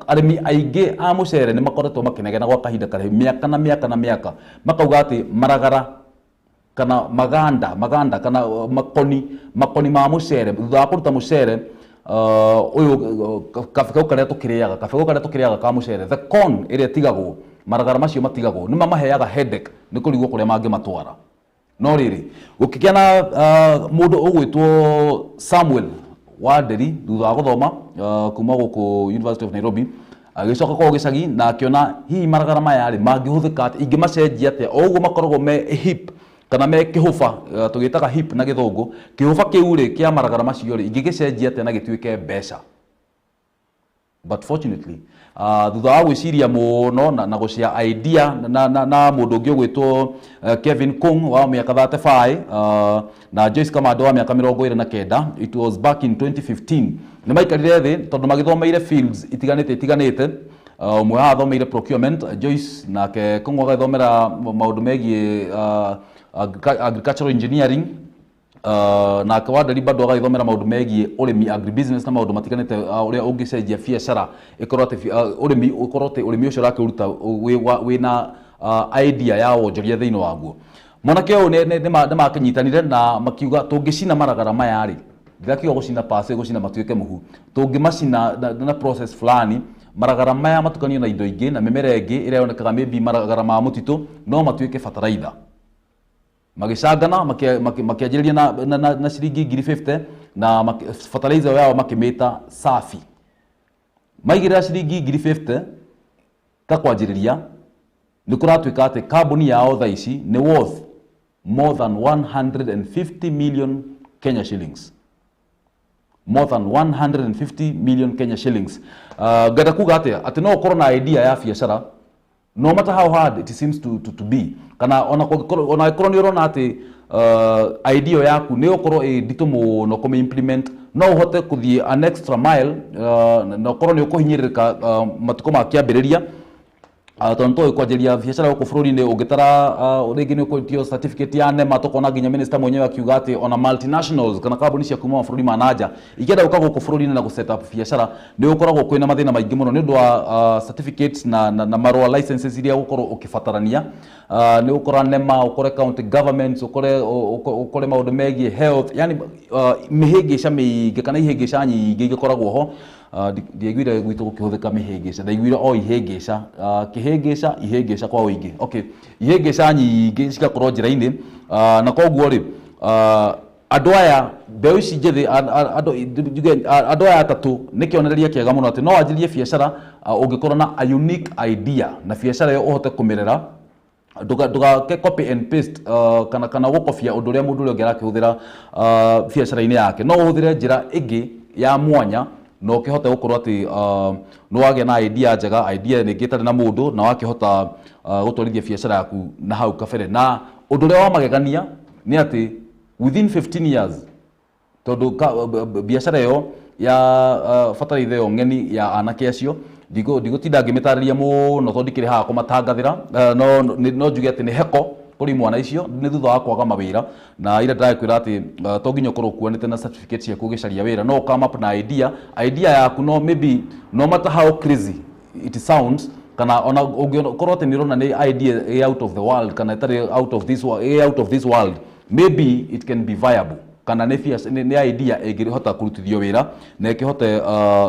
Arĩmi aingĩ a mũcere nĩ makoretwo makĩnegena gwa kahinda karaihu, mĩaka na mĩaka na mĩaka, makauga atĩ maragara kana maganda kana makoni ma mũcere thutha wa kũruta mũcere ũyũ, kabegũ karĩa tũkĩrĩaga, kabegũ karĩa tũkĩrĩaga ka mũcere, the corn ĩrĩa ĩtigagwo, maragara macio matigagwo nĩ mamaheaga headache nĩ kũrigwo kũrĩa mangĩmatwara. No rĩrĩ, gũkĩgĩa na mũndũ ũgwĩtwo Samuel Wanderi. Thutha wa gũthoma kuma gũkũ University of Nairobi, agĩcoka kwao gĩcagi na akĩona hihi maragara maya rĩ mangĩhũthĩka atĩa, ingĩmacenjia atĩa. O ũguo makoragwo me heap kana me kĩhũba, tũgĩtaga heap na gĩthũngũ, kĩhũba kĩu rĩ kĩa maragara macio rĩ, ingĩgĩcenjia atĩa na gĩtuĩke mbeca? But fortunately, thutha wa gwĩciria mũno na gũcia idea na mũndũ ũngĩ ũgwĩtwo Kevin Kung wa mĩaka 35, na Joyce Kamando wa mĩaka 29, it was back in 2015, nĩ maikarire thĩ tondũ magĩthomeire fields itiganĩte. Ũmwe athomeire procurement, Joyce, nake Kung agĩthomera maũndũ megiĩ agricultural engineering, nake Wanderi bado agagĩthomera maũndũ megiĩ ũrĩmi, agribusiness, na maũndũ matiganĩte, ũrĩa ũngĩcenjia biacara ĩkorwo atĩ ũrĩmi ũkorwo atĩ ũrĩmi ũcio ũrakĩũruta wĩna idea ya wonjoria thĩinĩ waguo. Mwanake ũyũ nĩ makĩnyitanire na makiuga, tũngĩcina maragara maya rĩ, ndirakiuga gũcina pase, gũcina matuĩke mũhu, tũngĩmacina na process fulani, maragara maya matukanio na indo ingĩ na mĩmera ĩngĩ ĩrĩa yonekaga, maybe maragara ma mũtitũ, no matuĩke bataraitha. Magĩcangana, makĩanjĩrĩria na ciringi ngiri 50 na fertilizer ĩyo yao makĩmĩta Safi. Maigĩrĩra ciringi ngiri 50 ta kwanjĩrĩria, nĩ kũratuĩka atĩ kambuni yao thaa ici nĩ worth more than 150 million Kenya shillings, more than 150 million Kenya shillings. Ngenda kuga atĩa? Atĩ no ũkorwo na idea ya biacara, no matter how hard it seems to be, kana ona kũngĩkorwo, ona angĩkorwo nĩ ũrona atĩ idea ĩyo yaku nĩ ũkorwo ĩ nditũ mũno kũmĩ implement, no ũhote kũthiĩ an extra mile, na ũkorwo nĩ ũkũhinyĩrĩrĩka matukũ ma kĩambĩrĩria. Tondũ tũĩ kwanjĩrĩria biacara gũkũ bũrũri-inĩ ũngĩtara rĩngĩ nĩ ũkwĩtio certificate ya NEMA. Tũkona nginya minister mwenyewe akiuga atĩ ona multinationals kana kambuni cia kuma mabũrũri ma nanja ikĩenda gũka gũkũ bũrũri-inĩ na gũ set up biacara, nĩ ũkoragwo kwĩna mathĩna maingĩ mũno nĩ ũndũ wa certificates na marũa, licenses iria ũgũkorwo ũkĩbatarania. Nĩ ũkora NEMA, ũkore county governments, ũkore maũndũ megiĩ health, yani mĩhĩngĩca mĩingĩ kana ihĩngĩca nyingĩ igĩkoragwo ho. Ndiaiguire gwitũ gũkĩhũthĩka mĩhĩngĩca, ndaiguire o ihĩngĩca, kĩhĩngĩca, ihĩngĩca kwa ũingĩ. Okay, ihĩngĩca nyingĩ cigakorwo njĩra-inĩ, na koguo rĩ, andũ aya, mbeũ ici njĩthĩ, andũ njuge, andũ aya atatũ nĩ kĩonereria kĩega mũno atĩ no wanjĩrĩrie biacara ũngĩkorwo na a unique idea na biacara ĩyo ũhote kũmĩrera. Ndũgake copy and paste kana gũkobia ũndũ ũrĩa mũndũ ũrĩa ũngĩ arakĩhũthĩra biacara-inĩ yake. No ũhũthĩre njĩra ĩngĩ ya mwanya na ũkĩhote gũkorwo atĩ nĩ wagĩa na idea njega, idea rĩngĩ ĩtarĩ na mũndũ, na wakĩhota gũtwarithia biacara yaku na hau kabere. Na ũndũ ũrĩa wa magegania nĩ atĩ within 15 years, tondũ biacara ĩyo ya bataraitha ĩyo ng'eni ya anake acio, ndigũtinda ngĩmĩtarĩria mũno tondũ ndikĩrĩ haha kũmatangathĩra, no njuge atĩ nĩ heko kũrĩ imwana icio nĩ thutha wa kwaga mawĩra. Na ira ndĩrakwĩra atĩ to nginya ũkorwo ũkuanĩte na certificate ciaku ũgĩcaria wĩra. No come up na idea, idea yaku, no maybe, no matter how crazy it sounds, kana ona ũngĩkorwo atĩ nĩ ũrona nĩ idea ĩ out of the world kana ĩtarĩ out of this ĩ out of this world, maybe it can be viable, kana nĩ idea ĩngĩhota kũrutithio wĩra na ĩkĩhote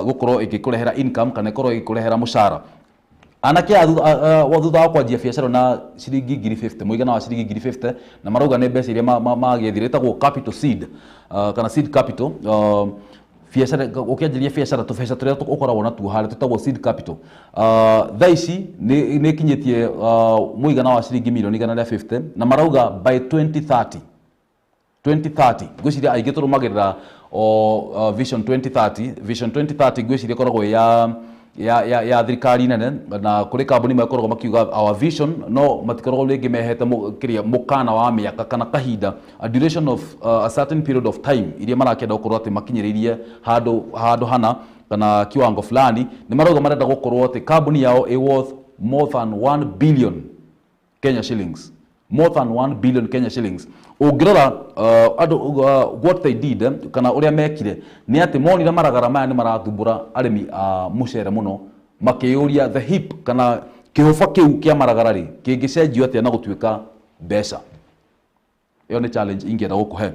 gũkorwo ĩgĩkũrehera income kana ĩkorwo ĩgĩkũrehera mũcara. Anake aya thutha wa kwanjia biacara na ciringi 50,000, mũigana wa ciringi 50,000, na marauga nĩ mbeca iria magĩethire, ĩtagwo capital seed kana seed capital. Biacara, ũkĩanjĩria biacara, tũbeca tũrĩa ũkoragwo natuo harĩa tũtagwo seed capital. Thaa ici nĩ ĩkinyĩtie mũigana wa ciringi mirioni 150, na marauga by 2030, 2030, ngwĩciria aingĩ tũrũmagĩrĩra o Vision 2030. Vision 2030 ngwĩciria ĩkoragwo ĩ ya thirikari nene, na kũrĩ kambuni makoragwo makiuga "our vision", no matikoragwo rĩngĩ mehete kĩrĩa mũkana wa mĩaka kana kahinda, a duration of a certain period of time iria marakĩenda gũkorwo atĩ makinyĩrĩirie handũ hana kana kiwango fulani. Nĩ marauga marenda gũkorwo atĩ kambuni yao ĩ worth more than 1 billion Kenya shillings, more than 1 billion Kenya shillings. Ũngĩrora andũ, what they did, kana ũrĩa mekire nĩ atĩ monire maragara maya nĩ marathumbũra arĩmi a mũcere mũno, makĩyũria the heap kana kĩhũba kĩu kĩa maragara rĩ, kĩngĩcenjio atĩa na gũtuĩka mbeca. Ĩyo nĩ challenge ingĩenda gũkũhe.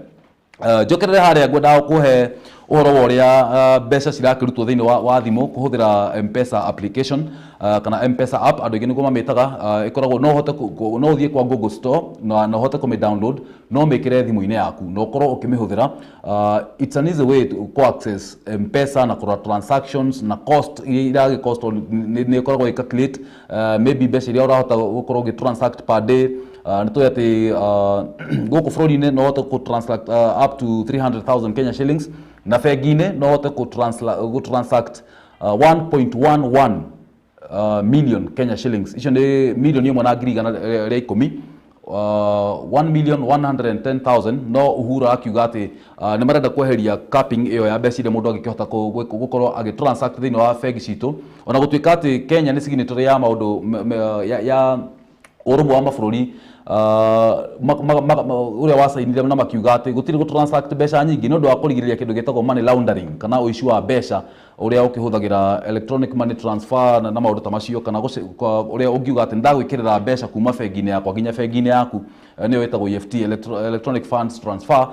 Njokerere harĩa ngwendaga gũkũhe ũhoro wa ũrĩa mbeca cirakĩrutwo thĩinĩ wa thimũ kũhũthĩra M-Pesa application kana M-Pesa app, andũ aingĩ nĩguo mamĩtaga. Ĩkoragwo no ũhote no ũthiĩ kwa Google Store na ũhote kũmĩ download, no ũmĩkĩre thimũ-inĩ yaku na ũkorwo ũkĩmĩhũthĩra. It's an easy way to kũ access M-Pesa na kũrora transactions na cost iria iragĩ cost nĩ ĩkoragwo ĩ calculate maybe mbeca iria ũrahota gũkorwo ũgĩ transact per day. Nĩ tũĩ atĩ gũkũ bũrũri-inĩ no ũhote kũ transact up to 300,000 Kenya shillings, na bengi-inĩ no ũhote kũ transact 1.11 million Kenya shillings. Icio nĩ 1,110,000, 1,110,000. No Uhuru akiuga atĩ nĩ marenda kweheria capping ĩyo ya mbeca iria mũndũ angĩkĩhota gũkorwo agĩ transact thĩinĩ wa bengi citũ, ona gũtuĩka atĩ Kenya nĩ signatory ya maũndũ ya ũrũmwe wa mabũrũri ũrĩa wacainire na makiuga atĩ gũtirĩ gũ transact mbeca nyingĩ nĩ ũndũ wa kũrigĩrĩria kĩndũ gĩtagwo money laundering kana ũici wa mbeca ũrĩa ũkĩhũthagĩra electronic money transfer na maũndũ ta macio, kana ũrĩa ũngiuga atĩ ndagwĩkĩrĩra mbeca kuma bengi-inĩ yakwa nginya bengi-inĩ yaku, nĩyo ĩtagwo EFT, electronic funds transfer.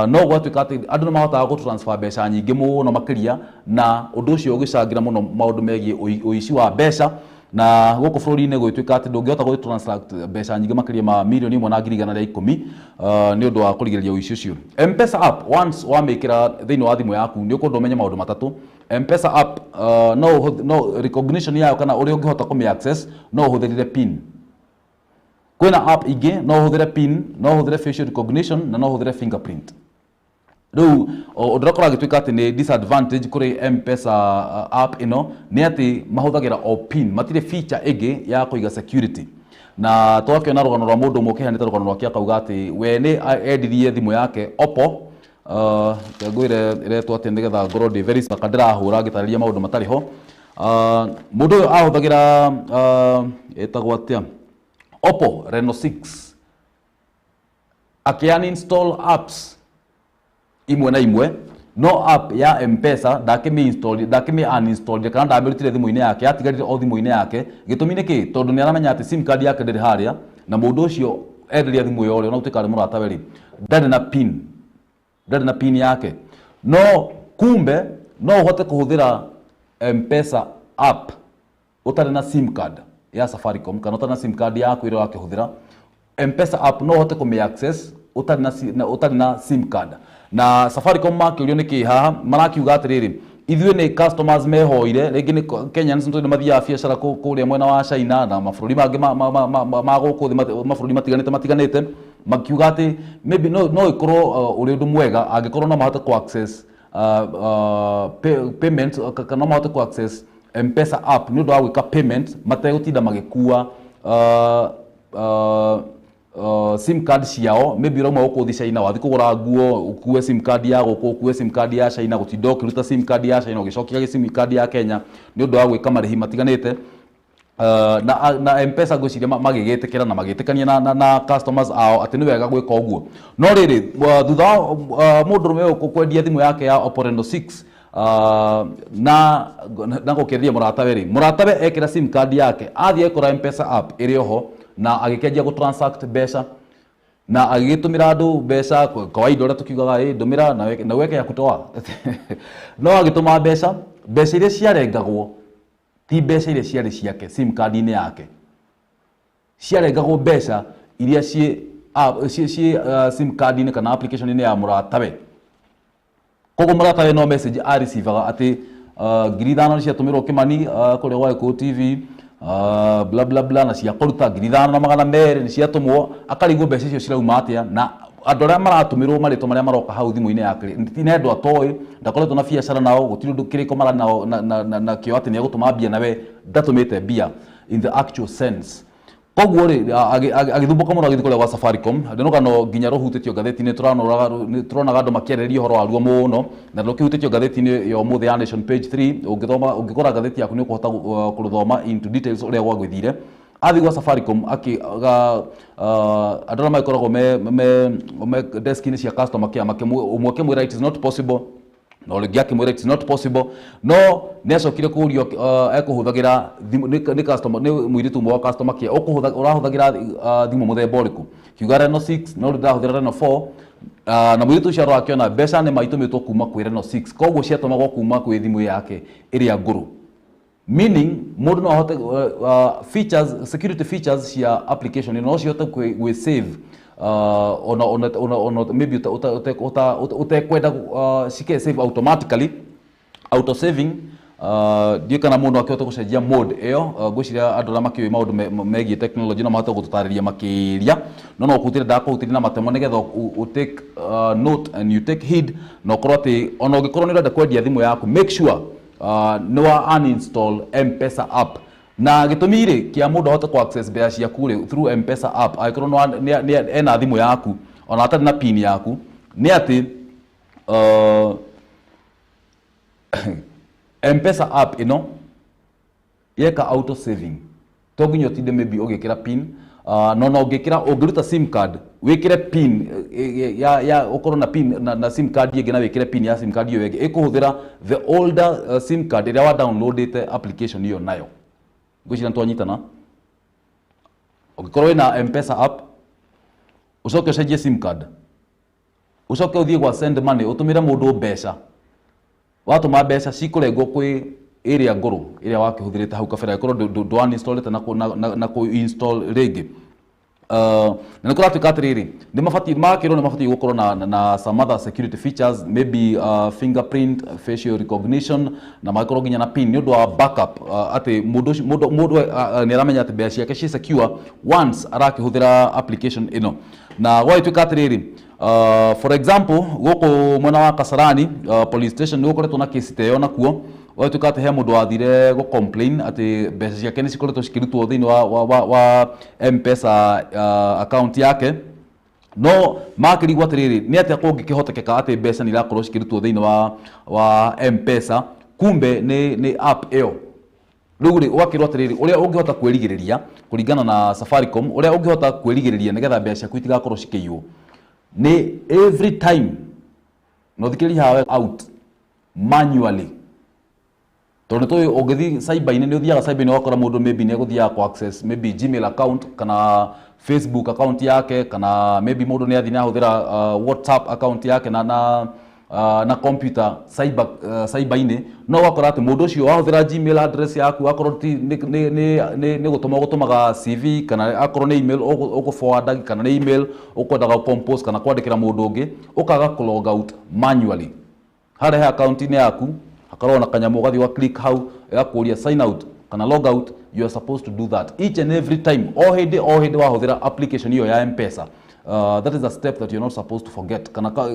No gwatuĩka atĩ andũ nĩ mahotaga gũ transfer mbeca nyingĩ mũno makĩria, na ũndũ ũcio ũgĩcangĩra mũno maũndũ megiĩ ũici wa mbeca. Na gũkũ bũrũri-inĩ gwĩtuĩka atĩ ndũngĩhota gũ transact mbeca nyingĩ makĩria ma 1,110,000 nĩ ũndũ wa kũrigĩrĩria ũici ũcio. M-Pesa app, once wamĩkĩra thĩinĩ wa thimũ yaku, nĩ ũkwenda ũmenye maũndũ matatũ. M-Pesa app, no recognition yayo kana ũrĩa ũngĩhota kũmĩ access, no ũhũthĩrire PIN. Kwĩna app ingĩ no ũhũthĩre PIN, no ũhũthĩre facial recognition na no ũhũthĩre fingerprint. Rĩu ũndũ ũrĩa ũkoragwo agĩtuĩka atĩ nĩ disadvantage kũrĩ M-Pesa app ĩno nĩ atĩ mahũthagĩra o PIN, matirĩ feature ĩngĩ ya kũiga security. Na twakĩona rũgano rwa mũndũ ũmwe ũkĩheanĩte rũgano rwake, akauga atĩ we nĩ endirie thimũ yake Oppo, ngwĩre ĩretwo atĩ nĩgetha ngorwo ndĩ very, ndĩrahũra ngĩtarĩria maũndũ matarĩ ho. Mũndũ ũyũ ahũthagĩra ĩtagwo atĩa, Oppo Reno 6, akĩ uninstall apps imwe na imwe, no app ya M-Pesa ndakĩmĩ install, ndakĩmĩ uninstall kana ndamĩrutire thimũ-inĩ yake, yatigarire o thimũ-inĩ yake. Gĩtũmi nĩ kĩ? Tondũ nĩ aramenya atĩ SIM card yake ndĩrĩ harĩa, na mũndũ ũcio enderia thimũ ĩyo rĩ, ona gũtuĩka arĩ mũratawe rĩ, ndarĩ na PIN, ndarĩ na PIN yake. No kumbe no ũhote kũhũthĩra M-Pesa app ũtarĩ na SIM card ya Safaricom kana ũtarĩ na SIM card yaku ĩrĩa ũrakĩhũthĩra. M-Pesa app no ũhote kũmĩ access ũtarĩ na SIM card. Na Safaricom makĩũrio nĩ kĩ haha, marakiuga atĩrĩrĩ, ithuĩ nĩ customers mehoire rĩngĩ nĩ Kenyans, nĩ mathiaga biacara kũrĩa mwena wa China na mabũrũri mangĩ ma gũkũ thĩ, mabũrũri matiganĩte matiganĩte, makiuga atĩ maybe no ĩkorwo ũrĩ ũndũ mwega angĩkorwo no mahote ku access payment kana no mahote ku access M-Pesa app nĩ ũndũ wa gwĩka payment mategũtinda magĩkua SIM card ciao. Maybe ũrauma gũkũ ũthiĩ China, wathiĩ kũgũra nguo, ũkue SIM card ya gũkũ, ũkue SIM card ya China, gũtinda ũkĩruta SIM card ya China ũgĩcokia SIM card ya Kenya nĩ ũndũ wa gwĩka marĩhi matiganĩte. Na M-Pesa ngwĩciria magĩgĩtĩkĩra na magĩtĩkania na customers ao atĩ nĩ wega gwĩka ũguo. No rĩrĩ, thutha wa mũndũrũme ũyũ kwendia thimũ yake ya Oppo Reno 6 na gũkĩendia mũratawe rĩ, mũratawe ekĩra SIM card yake, athiĩ ekora M-Pesa app ĩrĩ oho na agĩkĩanjia gũ transact mbeca na agĩgĩtũmĩra andũ mbeca kawaida ũrĩa tũkiugaga, ĩ ndũmĩra na weke ya kutoa. No agĩtũma mbeca, mbeca iria ciarengagwo ti mbeca iria ciarĩ ciake SIM card-inĩ yake, ciarengagwo mbeca iria ciĩ SIM card-inĩ kana application-inĩ ya mũratawe. Koguo mũratawe no message areceivaga atĩ 5,000 nĩ ciatũmĩrwo Kĩmani kũrĩa gwa Gĩkũyũ TV, bla bla bla, na cia kũruta 5,200 nĩ ciatũmwo. Akarigwo mbeca icio cirauma atĩa, na andũ arĩa maratũmĩrwo marĩtwa marĩa maroka hau thimũ-inĩ yake ti nĩ andũ atoĩ, ndakoretwo na biacara nao, gũtirĩ ũndũ kĩrĩko mara nao na kĩo atĩ nĩ egũtũma mbia, nawe ndatũmĩte mbia in the actual sense. Koguo rĩ, agĩthumbũka mũno, agĩthiĩ kũrĩa gwa Safaricom. Nĩ rũgano nginya rũhutĩtio ngathĩti-inĩ, tũronaga andũ makĩarĩrĩria ũhoro waruo mũno, na rũkĩhutĩtio ngathĩti-inĩ ya ũmũthĩ ya Nation page 3. Ũngĩthoma, ũngĩgũra ngathĩti yaku, nĩ ũkũhota kũrũthoma into details ũrĩa gwagĩthire. Athiĩ gwa Safaricom, andũ arĩa magĩkoragwo me desk-inĩ cia customer care ũmwe akĩmwĩra it is not possible, na ũrĩa akĩmwĩra it is not possible. No nĩ acokire kũrio ekũhũthagĩra thimũ nĩ customer, nĩ mũirĩtu ũmwe wa customer care, ũrahũthagĩra thimũ mũthemba ũrĩkũ? Kiuga Reno 6, no rĩu ndĩrahũthĩra Reno 4. Na mũirĩtu ũcio arora akĩona mbeca nĩ maitũmĩtwo kuma kwĩ Reno 6, koguo ciatũmagwo kuma kwĩ thimũ yake ĩrĩa ngũrũ, meaning mũndũ no ahote features, security features cia application ĩno no cihote gwĩ save ona maybe ũtekwenda cike save automatically, auto saving. Ndiũĩ kana mũndũ akĩhota gũcenjia mode ĩyo. Ngwĩciria andũ arĩa makĩũĩ maũndũ megiĩ technology no mahote gũtũtarĩria makĩria, no kũhutĩria ndakũhutĩria na matemo nĩgetha ũ take note and you take heed, na ũkorwo atĩ ona ũngĩkorwo nĩ ũrenda kwendia thimũ yaku, make sure nĩ wa uninstall M-Pesa app. Na gĩtũmi rĩ kĩa mũndũ ahote ku access mbeca ciaku rĩ through M-Pesa app, angĩkorwo ena thimũ yaku ona atarĩ na PIN yaku, nĩ atĩ M-Pesa app ĩno yeka auto saving, to nginya ũtinde maybe ũgĩkĩra PIN. No ũngĩkĩra, ũngĩruta SIM card wĩkĩre PIN ya ũkorwo na PIN na SIM card ĩngĩ, na wĩkĩre PIN ya SIM card ĩyo ĩngĩ, ĩkũhũthĩra the older SIM card ĩrĩa wa downloadĩte application ĩyo nayo. Ngwĩciria nĩtwanyitana. Ũngĩkorwo wĩna M-Pesa app, ũcoke ũcenjie SIM card, ũcoke ũthiĩ gwa send money, ũtũmĩre mũndũ mbeca, watũma mbeca cikũrengwo kwĩ ĩrĩa ngũrũ ĩrĩa wakĩhũthĩrĩte hau kabere, angĩkorwo ndũ uninstallĩte na kũ install rĩngĩ. Na nĩ kũratuĩka atĩrĩrĩ, nĩ mabatiĩ makĩrwo nĩ mabatiĩ gũkorwo na some other security features, maybe fingerprint, facial recognition, na magĩkorwo nginya na PIN nĩ ũndũ wa backup, atĩ mũndũ ũcio- mũndũ nĩ aramenya atĩ mbeca ciake ci secure once arakĩhũthĩra application ĩno. Na gwagĩtuĩka atĩrĩrĩ, for example, gũkũ mwena wa Kasarani police station nĩ gũkoretwo na kesi ta ĩyo, nakuo gwagĩtuĩka atĩ he mũndũ wathire gũ complain atĩ mbeca ciake nĩ cikoretwo cikĩrutwo thĩinĩ wa M-Pesa account yake. No makĩrigwo atĩrĩrĩ, nĩ atĩa kũngĩkĩhotekeka atĩ mbeca nĩ irakorwo cikĩrutwo thĩinĩ wa M-Pesa, kumbe nĩ app ĩyo. Rĩu rĩ, ũgakĩrwo atĩrĩrĩ, ũrĩa ũngĩhota kwĩrigĩrĩria kũringana na Safaricom, ũrĩa ũngĩhota kwĩrigĩrĩria nĩgetha mbeca ciaku itigakorwo cikĩiywo nĩ every time na ũthikĩrĩrie hawe out manually, tondũ nĩ tũĩ ũngĩthiĩ cyber-inĩ, nĩ ũthiaga cyber-inĩ ũgakora mũndũ maybe nĩ egũthiaga kũ access maybe Gmail account kana Facebook account yake, kana maybe mũndũ nĩ athiĩ nĩ ahũthĩra WhatsApp account yake na computer cyber cyber-inĩ, no ũgakora atĩ mũndũ ũcio wahũthĩra Gmail address yaku, akorwo ti nĩ gũtũma ũgũtũmaga CV, kana akorwo nĩ email ũgũ forward, kana nĩ email ũkwendaga compose kana kwandĩkĩra mũndũ ũngĩ, ũkaga kũ log out manually. Harĩa he account-inĩ yaku hakoragwo na kanyamũ, ũgathiĩ ũga click hau, ĩgakũria sign out kana log out. You are supposed to do that each and every time, o hĩndĩ o hĩndĩ wahũthĩra application ĩyo ya M-Pesa. That is a step that you're not supposed to forget, kana kau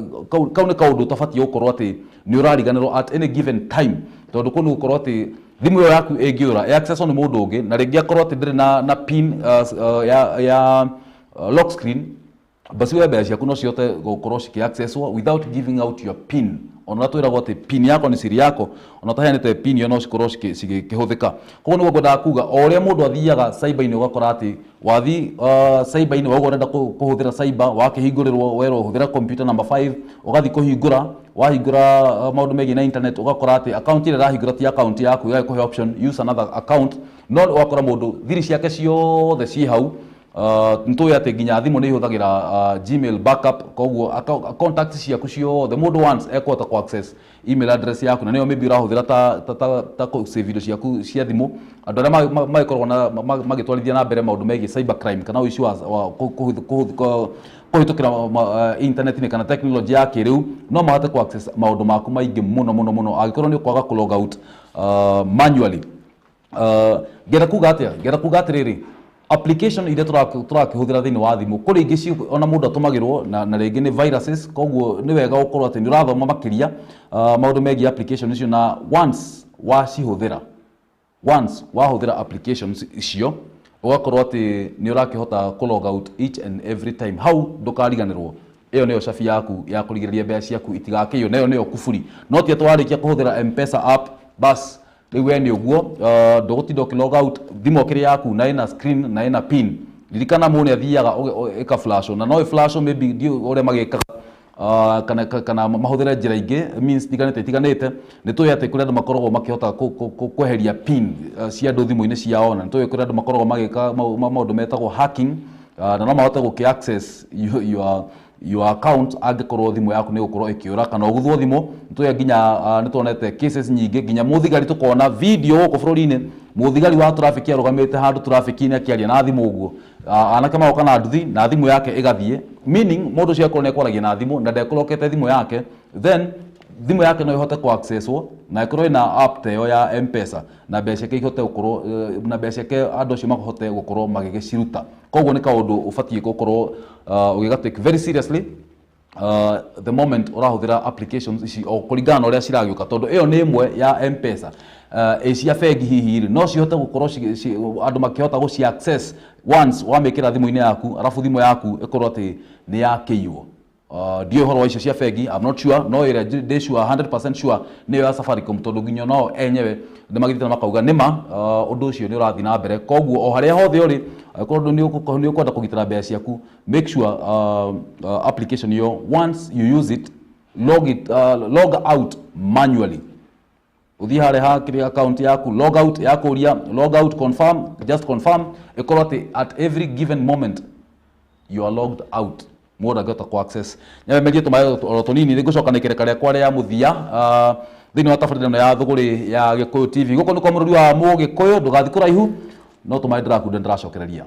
nĩ kaũndũ ũtabatiĩ gũkorwo atĩ nĩ ũrariganĩrwo at any given time, tondũ kũu nĩ gũkorwo atĩ thimũ ĩyo yaku ĩngĩũra ĩ-accesswo nĩ mũndũ ũngĩ, na rĩngĩ akorwo atĩ ndĩrĩ na pin ya lock screen, basi we mbeca ciaku no cihote gũkorwo cikĩ-accesswo without giving out your pin. Ona twĩragwo atĩ pin yako ni siri yako, ona ũtaheanĩte pin ĩyo no cikorwo cigĩkĩhũthĩka. Koguo nĩguo ngwendaga kuga, o ũrĩa mũndũ athiaga cyber-inĩ, ũgakora atĩ wathiĩ cyber-inĩ, wauga ũrenda kũhũthĩra cyber, wakĩhingũrĩrwo werwo hũthĩra computer number 5, ũgathiĩ kũhingũra, wahingũra maũndũ megiĩ na internet, ũgakora atĩ account ĩrĩa ĩrahingũra ti account yaku, ĩgagĩkũhe option use another account, no ũgakora mũndũ thiri ciake ciothe ciĩ hau. Nĩtũĩ atĩ nginya thimũ nĩ ihũthagĩra Gmail backup, koguo contacts ciaku ciothe mũndũ once ekũhota ku access email address yaku, na nĩyo maybe ũrahũthĩra ta kũ save indo ciaku cia thimũ. Andũ arĩa magĩkoragwo na magĩtwarithia na mbere maũndũ megiĩ cyber crime kana ũici wa kũhĩtũkĩra internet-inĩ kana technology ya kĩrĩu, no mahote ku access maũndũ maku maingĩ mũno mũno mũno angĩkorwo nĩ ũkwaga kũ log out manually. Ngenda kuga atĩa? Ngenda kuga atĩrĩrĩ, application iria tũrakĩhũthĩra thĩinĩ wa thimũ, kũrĩ ingĩ ona mũndũ atũmagĩrwo na rĩngĩ nĩ viruses, koguo nĩ wega gũkorwo atĩ nĩ ũrathoma makĩria maũndũ megiĩ application icio, na once wacihũthĩra, once wahũthĩra applications icio, ũgakorwo atĩ nĩ ũrakĩhota kũ log out each and every time. Hau ndũkariganĩrwo, ĩyo nĩyo cabi yaku ya kũrigĩrĩria mbeca ciaku itigakĩiywo, na ĩyo nĩyo kuburi. No ti atĩ warĩkia kũhũthĩra M-Pesa app, bas rĩu we nĩ ũguo, ndũgũtinda ũkĩ log out. Thimũ ĩkĩrĩ yaku na ĩna screen na ĩna pin, ririkana mũndũ nĩ athiaga ĩka flash, na no ĩ flash maybe ndiũĩ ũrĩa magĩkaga, kana mahũthĩre njĩra ingĩ, means itiganĩte itiganĩte. Nĩ tũĩ atĩ kũrĩ andũ makoragwo makĩhota kweheria pin cia andũ thimũ-inĩ ciao, na nĩ tũĩ kũrĩ andũ makoragwo magĩka maũndũ metagwo hacking, na no mahote gũkĩ access your account angĩkorwo thimũ yaku nĩ gũkorwo ĩkĩũra kana ũguthwo thimũ. Nĩ tũĩ nginya nĩ tuonete cases nyingĩ, nginya mũthigari, tũkona video gũkũ bũrũri-inĩ, mũthigari wa traffic arũgamĩte handũ traffic-inĩ akĩaria na thimũ ũguo, anake magoka na nduthi na thimũ yake ĩgathiĩ, meaning mũndũ ũcio akorwo nĩ ekwaragia na thimũ na ndekũrokete thimũ yake, then thimũ yake no ĩhote kũ accesswo na ĩkorwo ĩna app ta ĩyo ya M-Pesa, na mbeca ciake ihote gũkorwo na mbeca ciake andũ acio mahote gũkorwo magĩgĩciruta. Koguo nĩ kaũndũ ũbatiĩ gũkorwo ũgĩga take very seriously the moment ũrahũthĩra applications ici, o kũringana na ũrĩa ciragĩũka, tondũ ĩyo nĩ ĩmwe ya M-Pesa. Ĩ cia bengi hihi rĩ, no cihote gũkorwo andũ makĩhota gũci access once wamĩkĩra thimũ-inĩ yaku, arabu thimũ yaku ĩkorwo atĩ nĩ yakĩiywo. Ndiũĩ ũhoro wa icio cia bengi, I'm not sure, no ĩrĩa ndĩ sure, 100% sure, nĩyo ya Safaricom, tondũ nginya nao enyewe nĩ magĩthiĩte na makauga nĩma ũndũ ũcio nĩ ũrathiĩ na mbere. Koguo o harĩa hothe ũrĩ, angĩkorwo nĩ ũkwenda kũgitĩra mbeca ciaku, make sure application ĩyo once you use it, log out manually. Ũthiĩ harĩa ha kĩrĩa account yaku, log out, yakũria log out, confirm, just confirm, ĩkorwo atĩ at every given moment you are logged out, mũndũ angĩhota ku access. Nyamemerie tũmaĩ oro tũnini, nĩngũcoka na ikereka rĩakwa rĩa mũthia thĩinĩ wa tabarĩra ĩno ya Thũgũrĩ ya Gĩkũyũ TV. Gũkũ nĩ kwa mũrũri wa Mũgĩkũyũ, ndũgathiĩ kũraihu, no tũmaĩ ndĩrakunda, ndĩracokereria.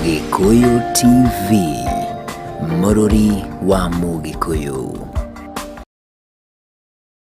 Gĩkũyũ TV, mũrũri wa Mũgĩkũyũ.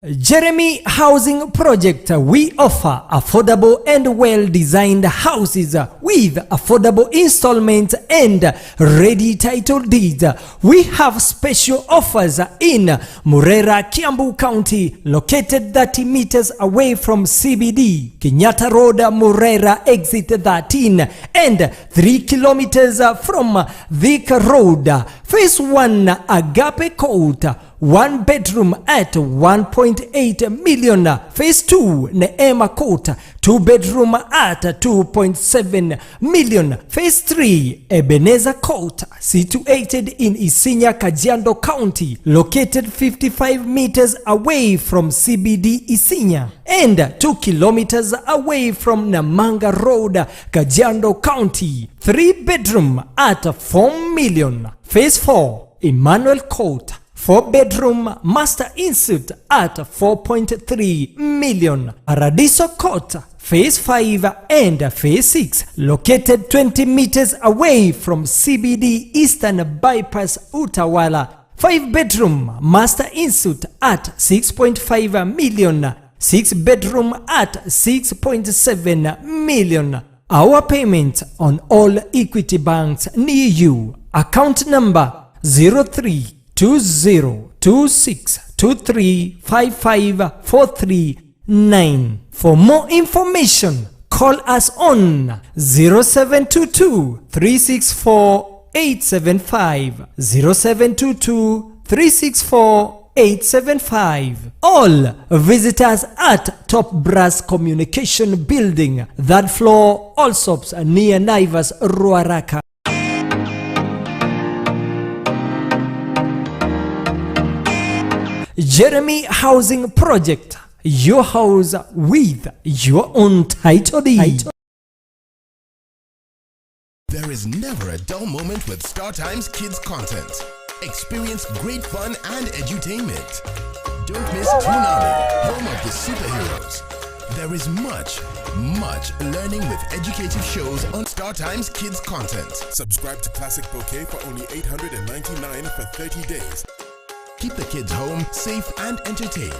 Jeremy Housing Project, we offer affordable and well-designed houses with affordable installments and ready title deeds. We have special offers in Murera, Kiambu County, located 30 meters away from CBD, Kenyatta Road, Murera, exit 13, and 3 kilometers from Thika Road. Phase 1, Agape Court, 1 bedroom at 1.8 million. Phase 2, Neema Court, 2 bedroom at 2.7 million. Phase 3, Ebenezer Court, situated in Isinya, Kajiado County, located 55 meters away from CBD Isinya and 2 kilometers away from Namanga Road, Kajiado County. 3 bedroom at 4 million. Phase 4, Emmanuel Court, 4 bedroom master ensuite at 4.3 million. Paradiso Court, Phase 5 and Phase 6, located 20 meters away from CBD Eastern Bypass Utawala. 5 bedroom master ensuite at 6.5 million. 6 bedroom at 6.7 million. Our payment on all Equity banks near you. Account number 032026235543. For more information, call us on 0722 364 875, 0722 364 875. All visitors at Top Brass Communication Building, third floor, Allsops near Naivas, Ruaraka. Jeremy Housing Project, your house with your own title deed. There is never a dull moment with StarTimes Kids content. Experience great fun and edutainment. Don't miss Toonami, home of the superheroes. There is much, much learning with educative shows on StarTimes Kids content. Subscribe to Classic Bouquet for only 899 for 30 days. Keep the kids home, safe and entertained.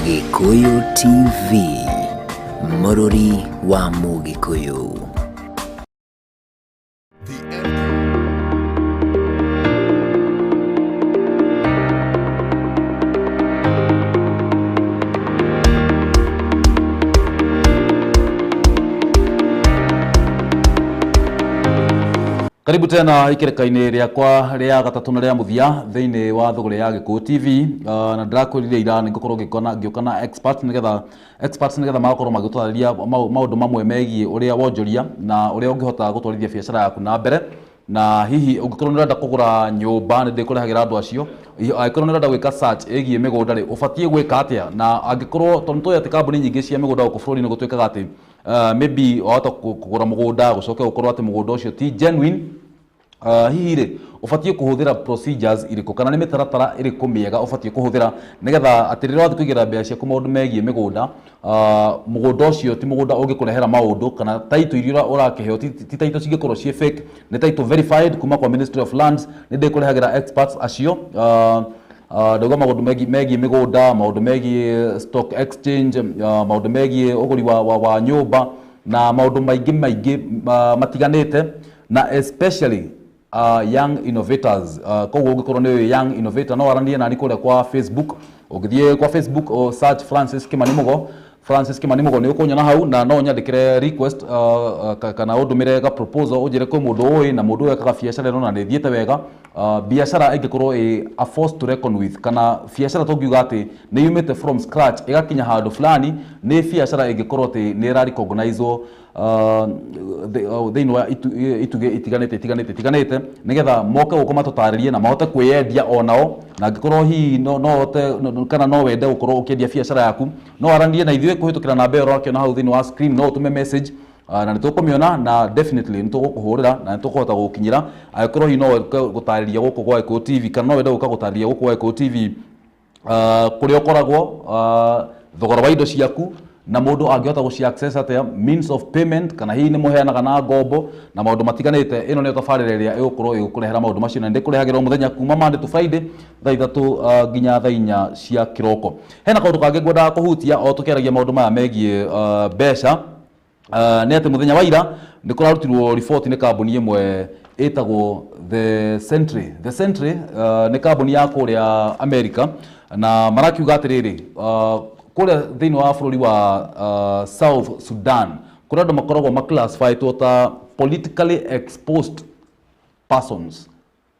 Gikuyu TV, Mũrũri wa Mũgĩkũyũ. The Karibu tena ikereka-inĩ rĩakwa rĩa gatatũ na rĩa mũthia thĩinĩ wa thũgũrĩ ya Gĩkũyũ TV. Na ndĩrakwĩrire ira nĩ ngũkorwo ngĩũka na expert nĩgetha experts nĩgetha magakorwo magĩtwarĩria maũndũ mamwe megiĩ ũrĩa wonjoria na ũrĩa ũngĩhota gũtwarithia biacara yaku na mbere. Na hihi ũngĩkorwo nĩ ũrenda kũgũra nyũmba, nĩ ndĩkũrehagĩra andũ acio. Angĩkorwo nĩ ũrenda gwĩka search ĩgiĩ mĩgũnda rĩ, ũbatiĩ gwĩka atĩa? Na angĩkorwo tondũ nĩtũĩ atĩ kambuni nyingĩ cia mĩgũnda gũkũ bũrũri-inĩ gũtuĩkaga atĩ maybe wahota kũgũra mũgũnda, gũcoke gũkorwo atĩ mũgũnda ũcio ti genuine. Hihi rĩ, ũbatiĩ kũhũthĩra procedures irĩkũ kana nĩ mĩtaratara ĩrĩkũ mĩega ũbatiĩ kũhũthĩra nĩgetha atĩ rĩrĩa wathiĩ kũigĩra mbeca ciaku maũndũ megiĩ mĩgũnda, mũgũnda ũcio ti mũgũnda ũngĩkũrehera maũndũ, kana title iria ũrakĩheo ti title cingĩkorwo ciĩ fake, nĩ title verified kuma kwa Ministry of Lands. Nĩ ndĩkũrehagĩra experts acio. Ndauga maũndũ megiĩ mĩgũnda, maũndũ megiĩ stock exchange, maũndũ megiĩ ũgũri wa nyũmba na maũndũ maingĩ maingĩ matiganĩte, na especially young innovators. Koguo ũngĩkorwo nĩ young innovator, no waranie nani kũrĩa kwa Facebook. Ũngĩthiĩ kwa Facebook o search Francis Kimani Mugo, Francis Kimani Mugo, nĩ ũkũnyona hau, na no nyandĩkĩre request kana ũndũmĩre ga proposal, ũnjĩre kwĩ mũndũ ũĩ na mũndũ ũyũ ekaga biacara ĩno na nĩ ĩthiĩte wega. Biacara ĩngĩkorwo ĩ a force to reckon with, kana biacara tũngiuga atĩ nĩ yumĩte from scratch ĩgakinya handũ fulani, nĩ biacara ĩngĩkorwo atĩ nĩ ĩra recognizwo thĩinĩ wa itugĩ itiganĩte itiganĩte itiganĩte, nĩgetha moke gũkũ matũtarĩrie na mahote kwĩyendia onao. Na angĩkorwo hihi no hote kana no wende gũkorwo ũkĩendia biacara yaku, no aranĩrie na ithuĩ kũhĩtũkĩra namba ĩyo ũrakĩona hau thĩinĩ wa screen. No ũtũme message na nĩ tũkũmĩona, na definitely nĩ tũgũkũhũrĩra na nĩ tũkũhota gũgũkinyĩra. Angĩkorwo hihi no wende gũtarĩria gũkũ gwa Gĩkũyũ TV, kana no wende gũka gũtarĩria gũkũ gwa Gĩkũyũ TV, kũrĩa ũkoragwo, thogora wa indo ciaku Na mũndũ angĩhota gũci access atĩa, means of payment, kana hihi nĩ mũheanaga na ngombo na maũndũ matiganĩte? Ĩno nĩyo tabarĩra ĩrĩa ĩgũkorwo ĩgĩkũrehera maũndũ macio, na ndĩkũrehagĩra o mũthenya kuma Monday to Friday thaa 3 nginya thaa 4 cia kĩroko. Hena kaũndũ kangĩ ngwendaga kũhutia o tũkĩaragia maũndũ maya megiĩ mbeca, nĩ atĩ mũthenya wa ira nĩ kũrarutirwo riboti nĩ kambuni ĩmwe ĩtagwo The Sentry. The Sentry nĩ kambuni ya kũrĩa America, na marakiuga atĩrĩrĩ, kũrĩa thĩinĩ wa bũrũri wa South Sudan kũrĩa andũ makoragwo maclassifiedwo ta politically exposed persons,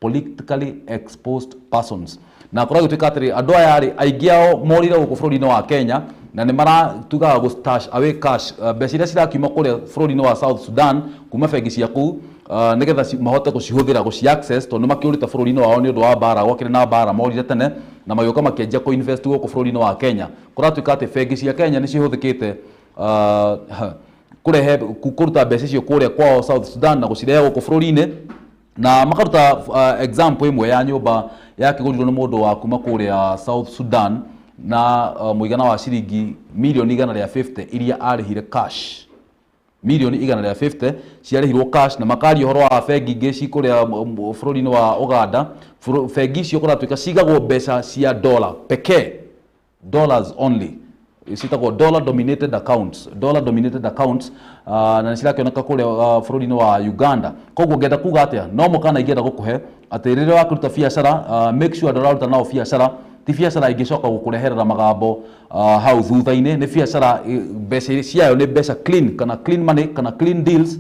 politically exposed persons, na kũrĩa gũtuĩka atĩrĩ, andũ aya rĩ, aingĩ ao morire gũkũ bũrũri-inĩ wa Kenya na nĩ maratugaga gũ stash away cash, mbeca iria cirakiuma kũrĩa bũrũri-inĩ wa South Sudan kuma bengi cia kũu, nĩgetha mahote gũcihũthĩra, gũci access, tondũ nĩ makĩũrĩte bũrũri-inĩ wao nĩ ũndũ wa mbara. Gwakĩrĩ na mbara, morire tene na magĩũka makĩanjia kũ invest gũkũ bũrũri-inĩ wa Kenya. Kũratuĩka atĩ bengi cia Kenya nĩ cihũthĩkĩte kũrehe kũruta mbeca icio kũrĩa kwao South Sudan na gũcirehe gũkũ bũrũri-inĩ. Na makaruta example ĩmwe ya nyũmba yakĩgũrirwo nĩ mũndũ wa kuma kũrĩa South Sudan na mũigana wa ciringi mirioni 150 iria arĩhire cash. Mirioni 150 ciarĩhirwo cash. Na makaria ũhoro wa bengi ingĩ ci kũrĩa bũrũri-inĩ wa Uganda. Bengi icio kũratuĩka cigagwo mbeca cia dollar pekee, dollars only, citagwo dollar dominated accounts, dollar dominated accounts, na nĩ cirakĩoneka kũrĩa bũrũri-inĩ wa Uganda. Koguo ngenda kuga atĩa, no mũkana ingĩenda gũkũhe atĩ rĩrĩa wakĩruta biacara, make sure ndũraruta nao biacara ti biacara ingĩcoka gũkũreherera magambo hau thutha-inĩ. Nĩ biacara mbeca iria ciayo nĩ mbeca clean, kana clean money, kana clean deals.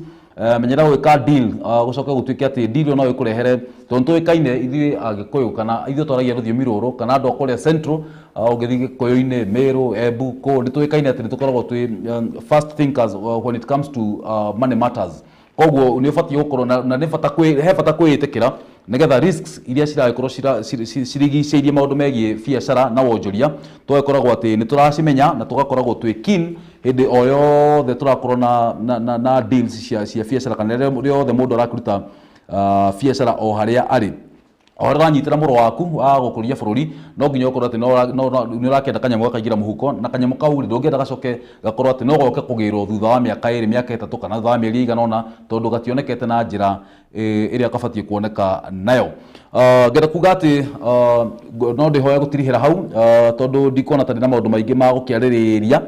Menyera gwĩka deal gũcoke gũtuĩke atĩ deal ĩyo no ĩkũrehere, tondũ nĩtũĩkaine ithuĩ Agĩkũyũ, kana ithuĩ twaragia rũthiomi rũrũ, kana andũ a kũrĩa Central, ũngĩthiĩ Gĩkũyũ-inĩ, Meru, Embu, kũ nĩtũĩkaine atĩ nĩtũkoragwo twĩ fast thinkers when it comes to money matters. Koguo nĩ ũbatiĩ gũkorwo na nĩ bata kwĩ he bata kwĩĩtĩkĩra, nĩgetha risks iria ciragĩkorwo cirigicĩirie maũndũ megiĩ biacara na wonjoria tũgagĩkoragwo atĩ nĩ tũracimenya na tũgakoragwo twĩ keen hĩndĩ o yothe tũrakorwo na deals cia biacara, kana rĩrĩa rĩothe mũndũ arakĩruta biacara o harĩa arĩ. O harĩa ũranyitĩra mũro waku wa gũkũria bũrũri, no nginya ũkorwo atĩ nĩ ũrakĩenda kanyamũ gakaingĩra mũhuko, na kanyamũ kau rĩ, ndũngĩenda gacoke gakorwo atĩ no goke kũgĩrwo thutha wa mĩaka 2, mĩaka 3, kana thutha wa mĩeri ĩigana ũna, tondũ gationekete na njĩra ĩrĩa kabatiĩ kuoneka nayo. Ngenda kuga atĩ no ndĩhoya gũtirihĩra hau, tondũ ndikuona ta ndĩna maũndũ maingĩ ma gũkĩarĩrĩria,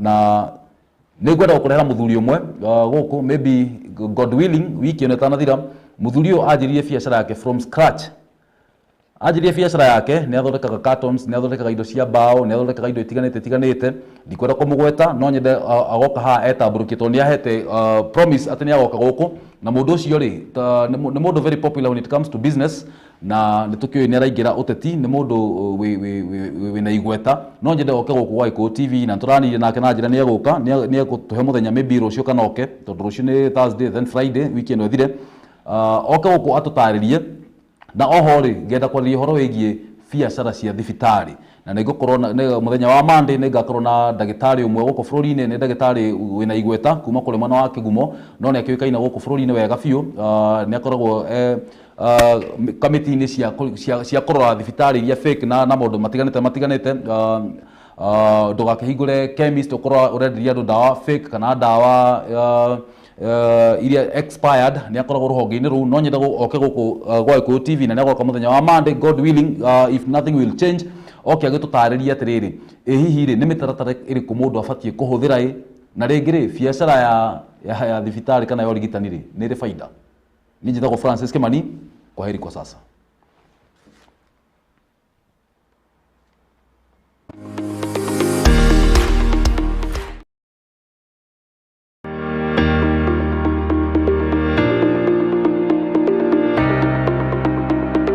na nĩ ngwenda gũkũrehera mũthuri ũmwe gũkũ, maybe God willing wiki ĩno ĩtanathira. Mũthuri ũyũ anjirie biacara yake from scratch. Anjirie biacara yake, nĩ athondekaga cartons, nĩ athondekaga indo cia mbaũ, nĩ athondekaga indo itiganĩte itiganĩte. Ndikwenda kũmũgweta, no nyende agoka haha etambũrũkie, tondũ nĩ ahete promise atĩ nĩ agoka gũkũ. Na mũndũ ũcio rĩ, nĩ mũndũ very popular when it comes to business, na nĩ tũkĩũĩ nĩ araingĩra ũteti. Nĩ mũndũ wĩna igweta. No nyende oke gũkũ gwa Gĩkũyũ TV, na tũranirie nake na njĩra nĩ egũka, nĩ egũtũhe mũthenya, maybe rũciũ kana oke, tondũ rũciũ nĩ Thursday, then Friday wiki ĩno ĩthire, oke gũkũ atũtarĩrie. Na oho rĩ, ngenda kwarĩria ũhoro wĩgiĩ biacara cia thibitarĩ, na nĩ ngũkorwo mũthenya wa Monday nĩ ngakorwo na ndagĩtarĩ ũmwe gũkũ bũrũri-inĩ. Nĩ ndagĩtarĩ wĩna igweta kuma kũrĩ mwena wa Kĩgumo, no nĩ akĩũĩkaine gũkũ bũrũri-inĩ wega biũ. Nĩ akoragwo kamĩtĩ-inĩ cia kũrora thibitarĩ iria fake na maũndũ matiganĩte matiganĩte. Ndũgakĩhingũre chemist ũkorwo ũrenderia andũ ndawa fake kana ndawa iria expired. Nĩ akoragwo rũhonge-inĩ rũu. No nyende oke gũkũ gwa Gĩkũyũ TV, na nĩ agoka mũthenya wa Monday, God willing, if nothing will change, oke agĩtũtarĩrie atĩrĩrĩ, ĩ hihi rĩ, nĩ mĩtaratara ĩrĩkũ mũndũ abatiĩ kũhũthĩra, ĩ na rĩngĩ rĩ, biacara ya thibitarĩ kana ya ũrigitani rĩ, nĩ ĩrĩ baida? Niĩ njĩtagwo Francis Kimani. Kwaheri kwa sasa.